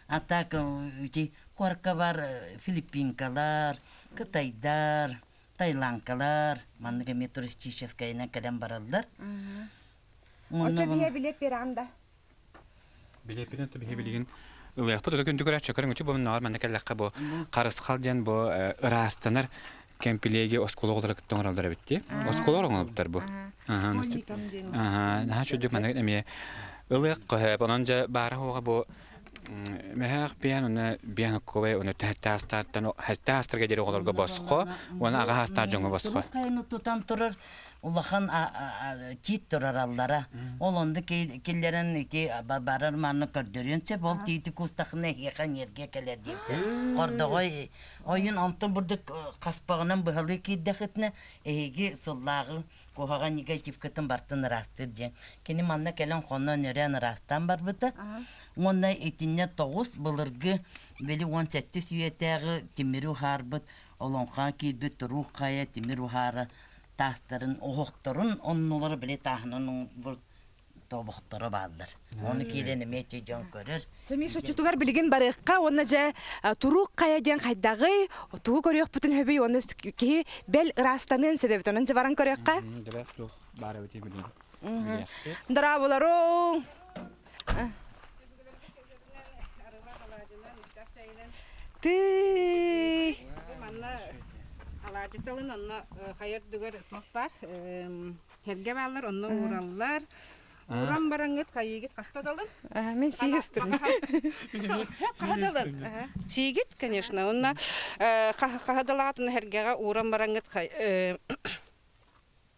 а так ити куоракка бар филиппинкалар кытайдар таиландкалар маннык эмиэ туристическайынан кэлэн бараллар Очо бие билиэп бераҕын да Билиэппитин биһи билигин ылыахпыт. Ото күндү көрөөччү көрүҥүчү бу маннаҕар манна кэллэххэ бу харысхал диэн бу ыраастанар кэмпилиэги оскуола оҕолоро кытта оҥороллор эбит дии. Оскуола оҥорбуттар бу. Аха, наһаа чудук манна эмиэ ылыах көһөп. Онон дьэ баара хуоҕа бу мөһөөх биэн уна биэн оккубай уна тэһэттэ астаартан астарга диэри оҕолорго босхо уонна аҕа астаах дьоҥҥо босхо. Хайыны тутан турар улахан тиит турараллара. Ол онду киллэрэн ити барар манны көрдөрүөн сөп. Ол тиити кустахына эһиэхэ энергия кэлэр диэбитэ. Хордоҕой ойун онтон бурдук хаспаҕынан быһалыы киирдэхитинэ эһиги сыллааҕы куһаҕан негативкытын бартын ыраастыыр диэн. Кини манна кэлэн хонон өрөөн ыраастаан барбыта. Уонна итиннэ тоҕус былыргы били 17 үйэтээҕи тимири уһаарбыт олоҥхоҕо киирбит туруук хайа тимир уһаара таастарын оһохторун оннулара били тааһынан оҥорбут тобохторо бааллар. Ону киирэн эмиэ ити дьон көрөр. Мин соччутугар билигин барыахха уонна дьэ туруук хайа диэн хайдаҕый, тугу көрүөхпүтүн сөбүй уонна киһи бэл ыраастаныан сөбөбүт. Онон дьэ баран көрүөххэ. Дьэ баар эбит билигин. Дорооболоруҥ! Тыый! Манна алаадьы тылын онно хайа үрдүгэр туох баар сэргэ бааллар онно уураллар ууран бараҥҥыт хайыыгыт хаста далын Мин сиэстим. Хаһа далын сиигит конечно онно хаһа далаҕатын сэргэҕэ ууран бараҥҥыт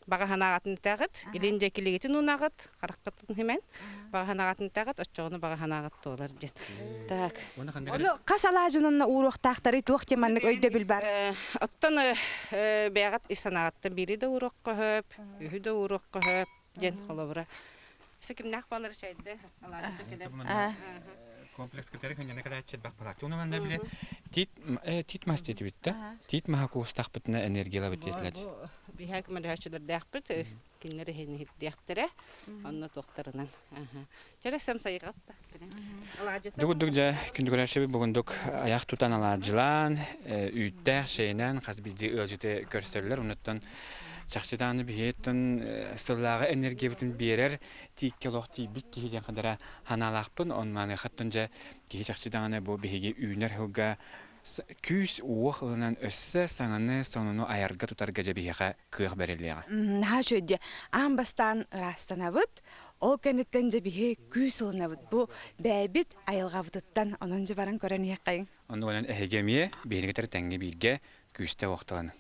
Баҕа санааҕытын итэҕит, илин дьэкилигитин унаҕыт, хараххытын химэн, баҕа санааҕытын итэҕит, оччоҕуна баҕа санааҕыт туолар диэн. Так. Ону хас алаадьынанна ууруохтаахтарый туох диэн маннык өйдөбүл бар? Оттон бэйэҕит ис санааҕыттан биири да ууруохха сөп, үһү да ууруохха сөп диэн холобура. Өссө кимнээх буолар чайды алаадьыта кэлэр. Комплекс кытары хынньана кэлээччи элбэх буолааччы. Уну манна били тиит тиит мас диэтибит да. Тиит маһа куустахпытына энергиялабыт диэтилэр. Биһээ көмөлөһөөччүлэрдээхпит, кинилэр иһиниһирдиэхтэрэ, онно туохтарынан. Чэрэ сэм сайыгатта. Дугудук дьэ күндүгүрээччибит бугундук айах тутан алаадьылаан, үүттээх шэйинэн хас биирдии ыалдьыты көрсөллөр. Онуттан чахчы даҕаны биһиэттэн сыллааҕы энергиябытын биэрэр тииккэ олох тиийбит киһи диэн хадара ханаалаахпын. Он маныахаттан дьэ киһи чахчы даҕаны бу биһиги үүнэр сылга күүс-уох ылынан өссө саҥаны, сонуну айарга-тутарга дьэ биһиэхэ кыах бэриллиэҕэ. Наһаа үчүгэй дии. Аан бастаан ыраастанабыт, ол кэнниттэн дьэ биһи күүс ылынабыт. Бу бэйэбит айылҕабытыттан, онон дьэ баран көрөн иһиэххэйиҥ. Оннугунан эһиги эмиэ биһиги кытары тэҥҥэ бииргэ күүстэ уохталаныҥ.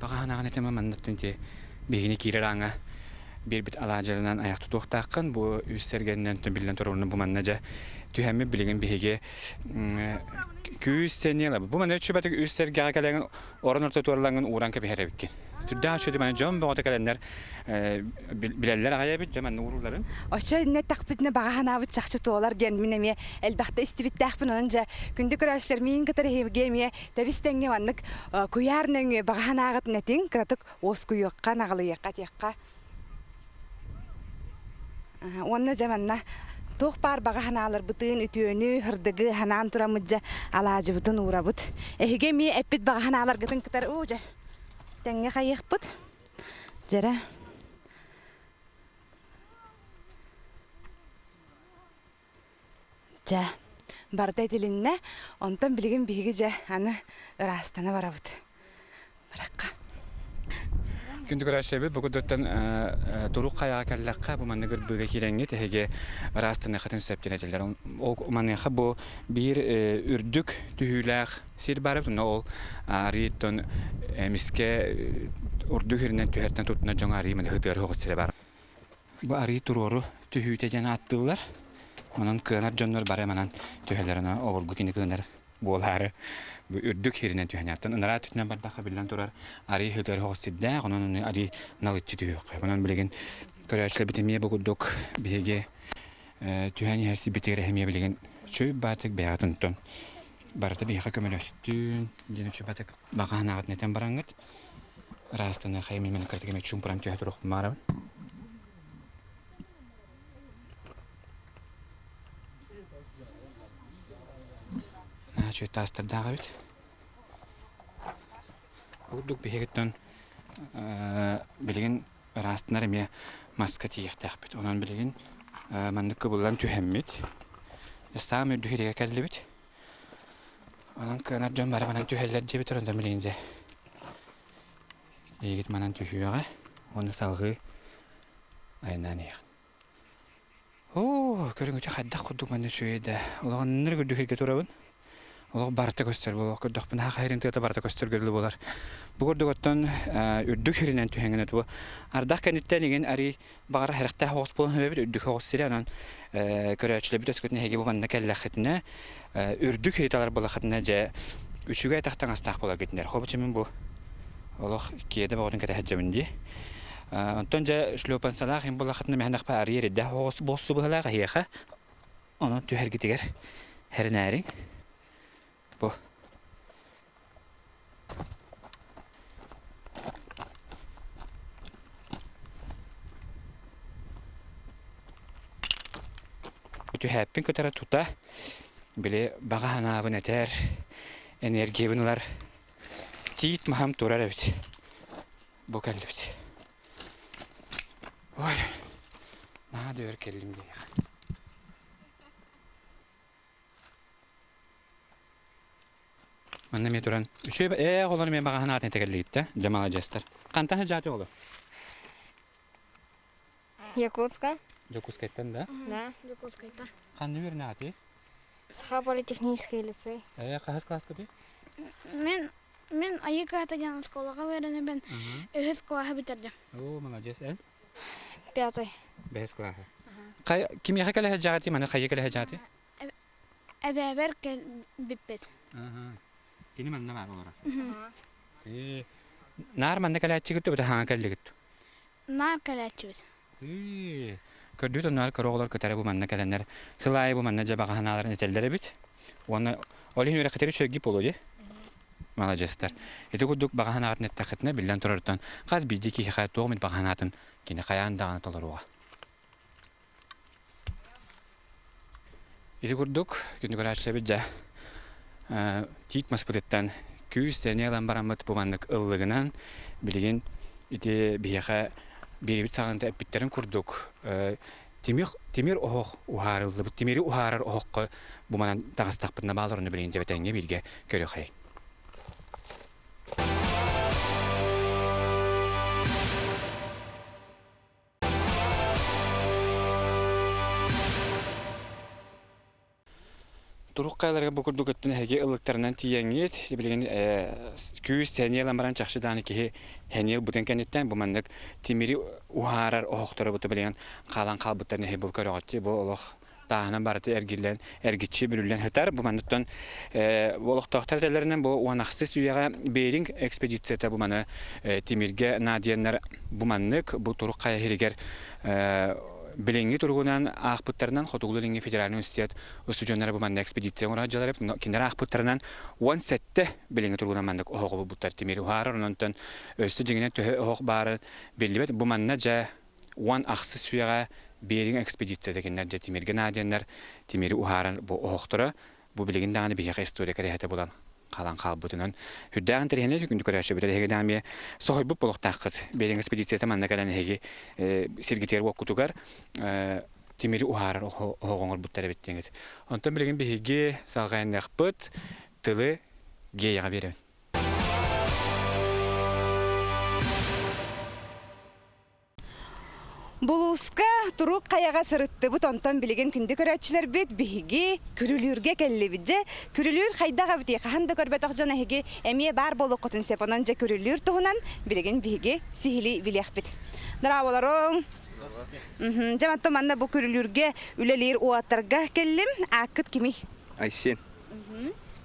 Баҕаһынаҕын этэмэ манна түнти биһигини киирэр ааҥҥа биэрбит алаадьыларынан айах тутуохтааххын. Бу үс сэргэнинэн биллэн турар бу манна дьэ түһэммит билигин биһиги күүс сэниэ ылабыт. Бу манна үчүбэтик үс сэргэҕэ кэлэҥин орон ортотугар ууран кэбиһэр эбиккин. Сүрдээх үчүгэй манна дьон бөҕөтө кэлэннэр билэллэр аҕай эбит дьэ манна уурулларын. Оччо иннэ эттэхпитинэ баҕа санаабыт чахчы туолар диэн мин эмиэ элбэхтэ истибиттээхпин. Онон дьэ күндү көрөөччүлэр миигин кытары эһиги эмиэ тэбис тэҥҥэ маннык куйаар нөҥүө баҕа санааҕытын этиҥ, кыратык уоскуйуохха, наҕылыйыахха этиэххэ. Уонна дьэ манна туох баар баҕа санааларбытын, үтүөнү, сырдыгы санаан тураммыт дьэ алаадьыбытын уурабыт. Эһиги эмиэ эппит баҕа санааларгытын кытары уу дьэ тэҥҥэ хайыахпыт. Дьэрэ. Дьэ, барыта этилиннэ. Онтон билигин биһиги дьэ аны ыраастана барабыт. Барахха. Күндү көрөөччүлэрбит, бу курдуктан турук хайаҕа кэллэххэ, бу маннык ырбыыга киирэҥҥит эһиги ыраастаныаххытын сөп диэн этэллэр. Ол маныаха бу биир үрдүк түһүүлээх сир баар эбит, онно ол арыыттан эмискэ урдук сиринэн түһэртэн туттунар дьоҥо арыы маны ытыар оҕус сирэ баар. Бу арыы туруору түһүүтэ диэн ааттыыллар. Онон кыанар дьоннор бары манан түһэллэр, обургу кини кыанар буолаары бу үрдүк сиринэн түһэн ынараа өттүнэн бардахха биллэн турар арыы сытыар оһоҕос сирдээх, онон арыы налыччы түһүөххэ. Онон билигин көрөөччүлэрбит эмиэ бу курдук биһиги түһэн иһэр сирбитигэр эмиэ билигин чүй баатык бэйэҕит онтон барыта биһиэхэ көмөлөстүн диэн үчүй баатык баҕа санааҕытын этэн бараҥҥыт ыраастаныахха хайа мин кыратык эмэ чуумпуран түһэ туруохпун баҕарабын. Наһаа үчүгэй таастардаах эбит. Курдук биһигиттэн билигин ыраастанар эмиэ маска тиийиэхтээхпит. Онон билигин маннык кыбыллан түһэммит. Саамай үрдүк сиргэ кэллибит. Онон кыанар дьон бары манан түһэллэр диэбит онтон билигин дьэ эйигит манан түһүөҕэ уонна салҕыы айаннаан иһиэхин. Оо, көрүҥүтэ хайдах курдук манна үчүгэй да. Улаханнар үрдүк сиргэ турабын. Олох барыта көстөр буолуох көрдөхпүнэ саха сирин тыата барыта көстөргө дылы буолар. Бу курдук оттон үрдүк сиринэн түһэҥҥин бу ардах кэнниттэн игин арый баҕара сэрэхтээх оҕус буолан эбит үрдүк оҕус сирэ онон көрөөччүлэрбит өскөтүн эһиги бу манна кэллэххитинэ үрдүк сири талар буоллаххытына дьэ үчүгэй атах таҥастаах буоларгытынэр. Хобуча мин бу олох киэдэ бөҕөтүн кэтэһэ сылдьабын дии. Онтон дьэ шлепанцалаах им буоллаххытына мэһэнэхпэ арыйа эрдээх оҕус буолсу быһылаах эһиэхэ. Онон түһэргитигэр хэринээриҥ. Бу. Түһээппин кытары тута били баҕа санаабын этэр, энергиябын ылар тиит маһым турар эбит. Бу кэллибит. Ой, наһаа да өр кэллим диэхэ. Манна эмиэ туран, үчүгэй ээ оҕолор эмиэ баҕаһын аатын этэ кэллигит да, дьэ маладьыастар. Хантан сылдьааты оҕолор? Якутска. Дьокуускайтан да? Да, Дьокуускайтан. Ханна үөрэнэҕитий? Саха политехнический лицей. Ээ, хаһыс класскытый? Мин мин Айыы кыһата диэн оскуолаҕа үөрэнэбин. Үһүс кылааһы бүтэрдим. Оо, молодец, эн? Пятый. Бэһис кылааһы. Хай, кимиэхэ кэлэ сылдьаҕытый, маны хайыы кэлэ сылдьаҕытый? Эбээбэр кэлбиппит. Кини манна баар олорор. Наар манна кэлээччигит дуо, хаҥа кэллигит? Наар кэлээччибит. Көрдүү тонноор кыра оҕолор кытары бу манна кэлэннэр сыл аайы бу манна дьэ баҕа санааларын этэллэр эбит. Уонна ол иһин үөрэххитигэр үчүгэйдик буолуо дии. Маладьыастар. Ити курдук баҕа санааҕытын эттэххитинэ, биллэн турарыттан хас биирдии киһиэхэ туох эмит баҕа санаатын кини хайаан даҕаны толоруоҕа. Ити курдук, күндү көрөөччүлэрбит дьэ, тиит маспытыттан күүс-сэниэ ылан бараммыт бу маннык ыллыгынан билигин ити биһиэхэ биэрибит саҕаната эппиттэрин курдук тимир, тимир оһох уһаарыллыбыт, тимири уһаарар оһоххо бу манан таҕыстахпытына баалар ону билигин дьэбэтэҥҥэ бииргэ көрүөхэй. Турук хайаларга бу курдук өттүн эһиги ыллыктарынан тиийэҥҥит, билигин күүс сэниэ ылан баран чахчы даҕаны киһи сэниэ ылбытын кэнниттэн бу маннык тимири уһаарар оһохторо бу билигин хаалан хаалбыттарын эһиги бу көрөҕүт бу олох тааһынан барыта эргиллэн, эргиччи бүрүллэн сытар. Бу манныттан олохтоохтор этэллэринэн бу уон ахсыс үйэҕэ Беринг экспедицията бу маны тимиргэ наадыйаннар бу маннык бу турук хайа сиригэр билиҥҥи туругунан аахпыттарынан Хотугулуу-Илиҥҥи федеральнай университет устудьуоннара бу манна экспедиция оҥоро сылдьаллар эбит. Кинилэр аахпыттарынан 17 билиҥҥи туругунан маннык оһоҕу булбуттар тимир уһаарар. Онон өссө дьиҥинэн төһө оһох баара биллибэт. Бу манна дьэ 16 үйэҕэ Беринг экспедицията кинилэр дьэ тимиргэ наадыйаннар тимири уһааран бу оһохторо бу билигин даҕаны биһиэхэ история кэрэһитэ булан хаалан хаалбытынан сүрдээх интэриэһинэй күндү көрөөччүбүт эһиги даҕаны соһуйбут буолуохтааххыт Беринг экспедицията манна кэлэн эһиги сиргитигэр уоккутугар тимири уһаарар оһоҕу оҥорбуттар эбит диэҥит. Онтон билигин биһиги салҕайыныахпыт тылы Геяҕа биэрэбин. Булууска турук хайаҕа сырыттыбыт, онтон билигин күндү көрөөччүлэрбит биһиги Күрүлүүргэ кэллибит. Дьэ, Күрүлүүр хайдах эбитий? Хаһан да көрбөтөх дьон эһиги эмиэ баар буолуоххутун сөп. Онон дьэ Күрүлүүр туһунан билигин биһиги сиһилии билиэхпит. Дорооболоруҥ! Дьэ, онтон манна бу Күрүлүүргэ үлэлиир уолаттарга кэллим. Ааккыт кимий? Айсен.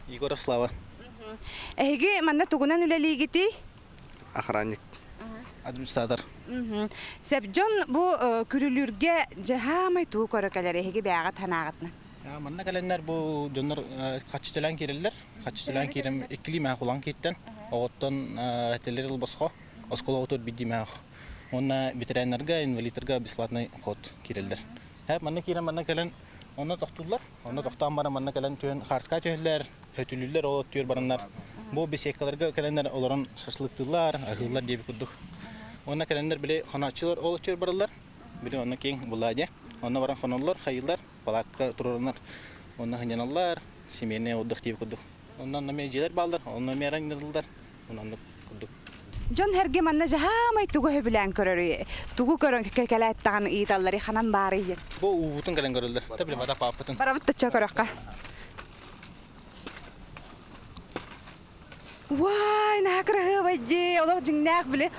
Егоров Слава. Эһиги манна тугунан үлэлиигитий? Охранник. Администратор. Сөп дьон бу Күрүлүүргэ дьаһаамай тугу көрө кэлэр эһиги бэйэҕит санааҕытынан? Манна кэлэннэр бу дьоннор хаччы төлөөн киирэллэр. Хаччы төлөөн киирэн иккилии мээх улаан кииртэн оҕоттон этэлэр ыл босхо оскуола отур бидди мээх. Уонна ветераннарга, инвалидтарга бесплатный ход киирэллэр. Һэ манна киирэн манна кэлэн онно тохтууллар. Онно тохтоон баран манна кэлэн түһэн хаарска түһэллэр, хөтүлүүллэр, ол түөр бараннар. Бу беседкаларга кэлэннэр олорон шашлыктыыллар, аһыыллар диэбит курдук. Уонна кэлэннэр били хонооччулар ол түөр бараллар. Били онно киэҥ булаадьа. Онно баран хоноллор, хайыыллар, палаакка туруораннар. Онно сынньаналлар, семейный отдых диэбит курдук. Онно онно эмиэ дьиэлэр бааллар, онно эмиэ араҥнырыллар. Оннук курдук. Дьон эргэ манна дьаһаамай тугу сөбүлээн көрөрүй? Тугу көрөн кэлээт даҕаны ыйыталларый ханан баарый диэн? Бу уубутун кэлэн көрөллөр. Та билим ата пааппытын. Барабыт тачча көрөххө. Уай, наһаа кыраһыабай дии. Олох дьиҥнээх били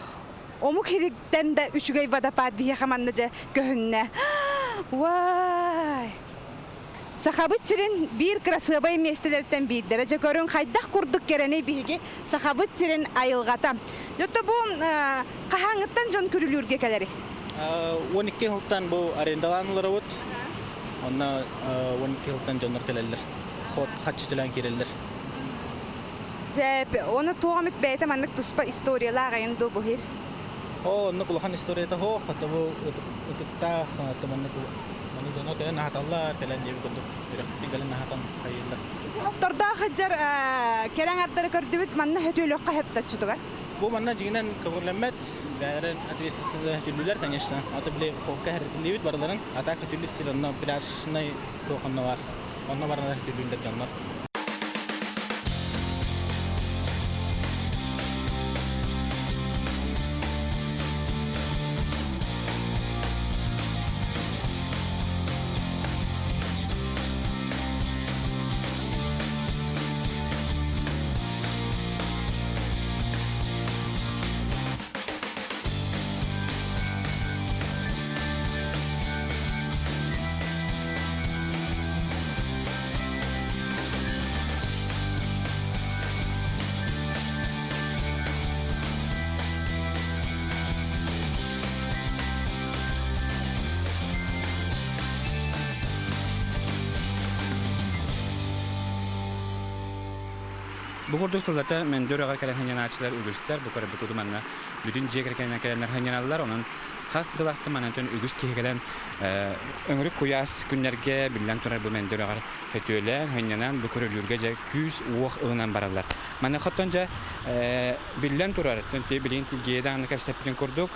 омук иһиттэн да үчүгэй водопад биһиэхэ манна дьэ көһүннэ. Уай! Сахабыт сирин биир кырасыабай миэстэлэриттэн биирдэрэ. Дьэ көрүҥ, хайдах курдук кэрэний биһиги Сахабыт сирин айылҕата. Дьэ бу хаһааҥҥыттан дьон күрүлүүргэ кэлэрий? 12 сылтан бу арендалаан олоробут. Онно 12 сылтан дьоннор кэлэллэр. Хот хаччы төлөөн киирэллэр. Сөп. Оны туох эмит бэйэтэ маннык туспа историялаах айын дуу буһир? Оо, оннук улахан историята суох, хата бу ытыктаах, маннык маны дьоно кэлэн аһаталлар, кэлэн диэбит курдук үрэхпитин кэлэн аһатан хайыыллар. Тордоох сылдьар кэлэн ардары көрдүбүт, манна хөтүөлөххө хөптөччүтүгэр. Бу манна дьиҥинэн көҥүллэммэт, бэйэлэрин ответственность хөтүллүүлэр, конечно. Аты били холка хэрэтиллибит барыларын, а так хөтүллүт сир онно пляжнай туох онно бар. Онно барыларын хөтүллүүллэр дьоннор. Бу курдук сыллата Мөндүр аҕа кэлэн сынньанааччылар үгүстэр. Бу көрбүт курдук манна бүтүн дьиэ кэргэнинэн кэлэннэр сынньаналлар. Онон хас сыл ахсын манантан үгүс киһи кэлэн өҥүрүк куйаас күннэргэ биллэн турар бу Мөндүр аҕар сөтүөлээн, сынньанан бу көрүлүүргэ дьэ күүс-уох ылынан бараллар. Маныаха оттон дьэ биллэн турар, билигин тилгиэ даҕаны кэпсэппитин курдук,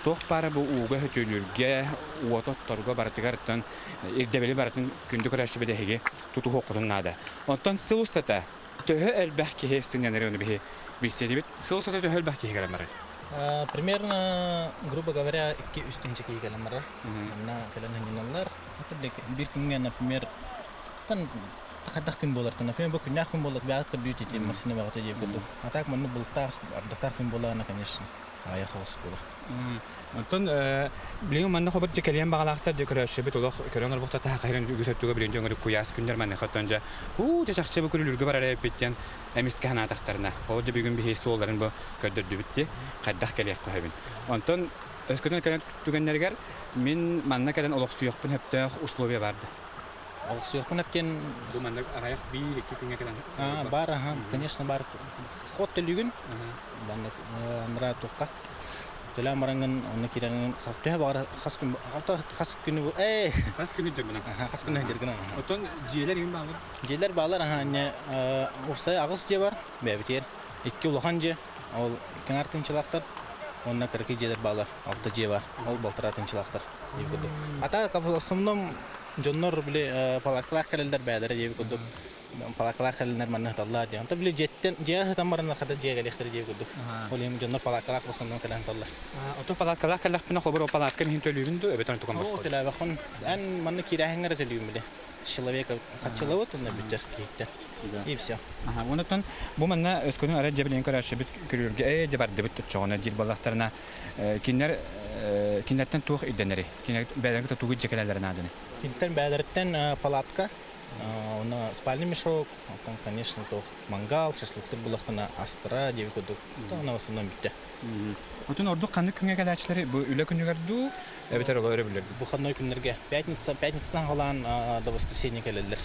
туох баара бу ууга сөтүөлүүргэ, уоту отторго барытыгар оттон ирдэбили барытын күндү көрөөччүбүт эһиги тутуһуоххутун наада. Оттон сыл устата төһө элбэх киһи сынньанары ону биһи билсиэтибит. Сыл устата төһө элбэх киһи кэлэн барар? Примерно, грубо говоря, 2-3 тыһыынча киһи кэлэн барар. Манна кэлэн сынньаналлар. Биир күҥҥэ, например, хайдах күн буолар, например, бу күннээх күн буолар, бэҕэт көрдүү ити массыына бөҕөтө диэбит курдук. А так манна бултаах, ардахтаах күн буолаҕына, конечно, аҕыйах оҕус буолар. Оттон билигин манна хобот дьэ кэлиэн баҕалаахтар дьэ көрөөччүбүт олох көрөн олорбохто таһахайран үгүс өттүгэ билигин дьоҥ куйаас күннэр маныаха оттон дьэ уу дьэ чахчы бу күрүлүүргэ барар эбиппит диэн эмискэ санаатахтарына ол дьэ бүгүн биһи суолларын бу көрдөрдүбүт дии хайдах кэлиэххэ сөбүн онтон өскөтүн кэлэн түгэннэригэр мин манна кэлэн олохсуйуохпун сөптөөх условия баар да Олохсуйуохпун эптиэн бу манна аҕыйах биир икки күҥҥэ кэлэн бар аха конечно бар хот төлүүгүн манна анараа туохха төлөөн бараҥҥын онно киирэҥҥин төһө баҕар хас күн хас күнү ээ хас күнү дьаргынан хас күнү дьаргынан оттон дьиэлэр иһин баалар дьиэлэр баалар аха анне уопсай аҕыс дьиэ бар бэйэбитигэр икки улахан дьиэ ол кэҥэр тыынчылаахтар уонна кыракый дьиэлэр баалар алта дьиэ бар ол балтараа тыынчылаахтар диэбит курдук а так в основном дьоннор били палаткалаах кэлэллэр бэйэлэрэ диэбит курдук палаакалаах кэлэннэр манна сыталлар диэн. Онтон били дьиэттэн дьиэҕэ сытан бараннар хата дьиэ кэлиэхтэрэ диэбит курдук. Ол иһин дьоннор палаакалаах в основном кэлэн сыталлар. Оттон палаакалаах кэллэхпинэ холобур ол палаатка иһин төлүүбүн дуу эбэтэр онтукам босхо? Төлөөбөххүн. Эн манна киирээһиҥҥэ эрэ төлүүгүн били. Человека хаччылабыт уонна бүтэр киһиттэн. И все. Аха, онтон бу манна өскөтүн арай дьэ билигин көрөөччүбүт күрүүргэ ээ дьэ бардыбыт оччоҕуна диир буоллахтарына кинилэр. кинилэртэн туох ирдэнэрий? Кинилэр бэйэлэрин кытта тугу илдьэ кэлэллэрэ нааданы? Кинилэртэн бэйэлэриттэн палатка, уонна спальный мешок, оттон, конечно, туох мангал, шашлыктар булахтана астара диэби курдук. Онно в основном бүттэ. Отун ордук ханнык күҥҥэ кэлээччилэри бу үлэ күнүгэр дуу, эбэтэр оло өрөбүллэргэ? Выходной күннэргэ. Пятница, пятницадан халаан до воскресенья кэлэллэр.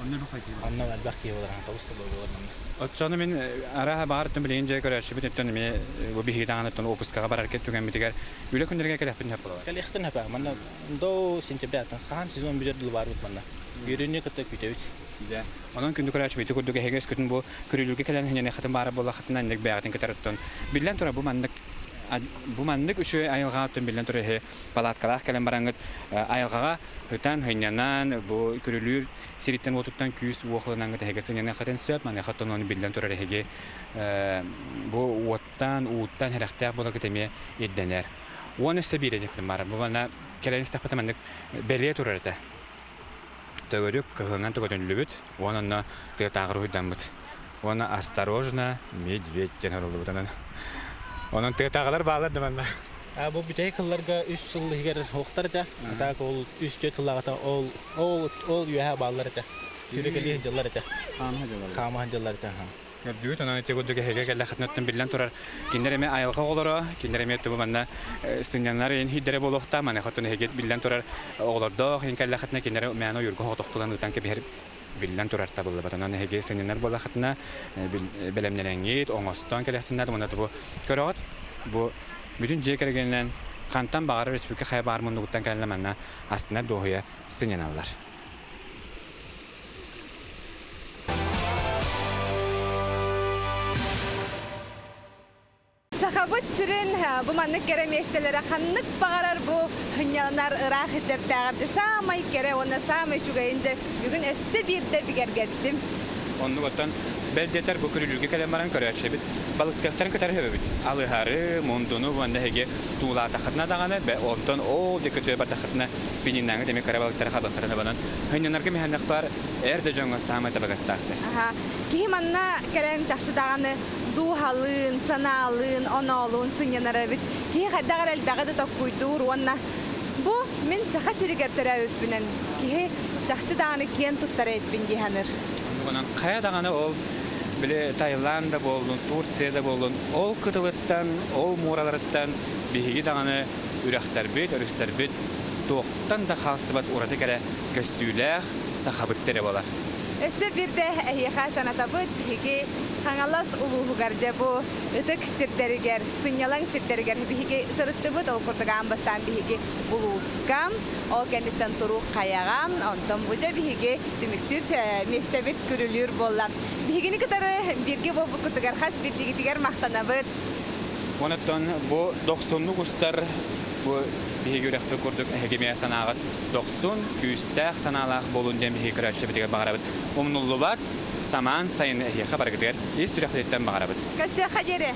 Онно элбэх киһи Онно элбэх киһи болар, тобус толору болар манна. Оччону мин арааһа баҕар өттүн билигин дьэ көрөөччүбүт өттүн эмиэ бу биһиги даҕаны өттүн уоппускаҕа барар түгэммитигэр үлэ күннэригэр кэлэхпитин сөп буолар. Кэлиэхтин сөп манна до сентября хаһан сезон бүтэр дылы баарбыт манна. Үөрүүнү кытта күүтэбит. Дьэ, онон күндү көрөөччү ити курдук эһиги өскөтүн бу күрүлүүргэ кэлэн иһинэн баара буоллаххытына инник бэйэҕитин кытары оттон биллэн турар бу маннык бу маннык үчүгэй айылҕаҕа оттон биллэн турар эһи палаткалаах кэлэн бараҥҥыт айылҕаҕа ытан сынньанан бу күрүлүүр сириттэн уотуттан күүс уох ылынаҥҥыт эһиги сынньаныаххытын сөп маныаха оттон ону биллэн турар эһиги бу уоттан ууттан сэрэхтээх буоларгыт эмиэ ирдэнэр. Уон өссө биир диэхпин баар бу манна кэлэн истэхпитэ маннык бэлиэ турар этэ. Төгүрүк кыһылынан төгөтүллүбүт уонна онно тыатааҕы уруһуйдаммыт. Уонна «Осторожно, медведь» диэн суруллубут онон. Онон тыатааҕылар бааллар да манна. Бу бүтэһик сылларга үс сыл иһигэр уохтар этэ. А так ол үс түөрт сыллааҕыта ол ол ол үөһэ бааллар этэ. Күрүкэлии сылдьаллар этэ. Хаама сылдьаллар. Хаама сылдьаллар этэ. Көрдүгүт, онон ити курдук эһиги кэллэххитинэ биллэн турар, кинилэр эмиэ айылҕа оҕолоро, кинилэр эмиэ бу манна сынньанар иһин хиидэрэ буолуохтаах, маныаха оттон эһиги биллэн турар оҕолордоох иһин кэллэххитинэ кинилэри мээнэ ойуурга соҕотохтулан ыытан кэбиһэр биллэн турар табыллыбат. Онон эһиги сынньанар буоллаххытына бэлэмнэнэҥҥит, оҥостон кэлэхтиннэр уонна бу көрөҕүт, бу бүтүн дьиэ кэргэнинэн хантан баҕарар республика хайа баар муннугуттан кэлэн манна астына дуоһуйа сынньаналлар. Сахабыт сирин бу маннык кэрэ миэстэлэрэ ханнык баҕарар бу сынньаланар ыраах сирдэрдээҕэр дьэ саамай кэрэ уонна саамай үчүгэйин дьэ бүгүн өссө биирдэ бигэргэттим. Оннук оттон бэл диэтэр бу күрүлүүргэ кэлэн баран көрөөччүбүт балыктыахтарын кытары сөбөбүт. Алыһары, мундуну уонна эһиги туулаатаххытына даҕаны, онтон ол диэки көтүө бардаххытына спиннингнааҥҥыт эмиэ кыра балыктары хабыахтарын абанан сынньанарга миһэннэх баар эр да дьоҥҥо саамай табыгастаах сир. Аха. Киһи манна кэлэн чахчы даҕаны дууһалыын, санаалыын, оноолуун сынньанар эбит. Киһи хайдах эрэ элбэҕи да токкуйдуур уонна бу мин Саха сиригэр төрөөбүппүнэн киһи чахчы даҕаны киэн туттар эбиппин дии саныыр. Онон хайа даҕаны ол били Таиланд да буоллун, Турция да буоллун, ол кытылыттан, ол муораларыттан биһиги даҕаны үрэхтэрбит, өрүстэрбит туохтан да хаалсыбат ураты кэрэ көстүүлээх Сахабыт сирэ буолар. Өссө биирдэ эһиэхэ санатабыт, биһиги Хаҥалас улууһугар дьэ бу ытык сирдэригэр, сынньалаҥ сирдэригэр биһиги сырыттыбыт. Ол курдук аан бастаан биһиги улууска, ол кэнниттэн Туруук хайаҕа, онтон бу дьэ биһиги түмүктүүр миэстэбит күрүлүүр буолла. Биһигини кытары бииргэ буолбуккутугар хас биирдиигитигэр махтанабыт. Онон бу дохсуннук устар бу биһиги үрэхпит курдук эһиги эмиэ санааҕыт дохсун, күүстээх санаалаах буолун диэн биһиги көрөөччүбүтүгэр баҕарабыт. Умнуллубат самаан сайыны эһиэхэ барыгытыгар ис сүрэхпититтэн баҕарабыт. Көрсүөххэ диэри!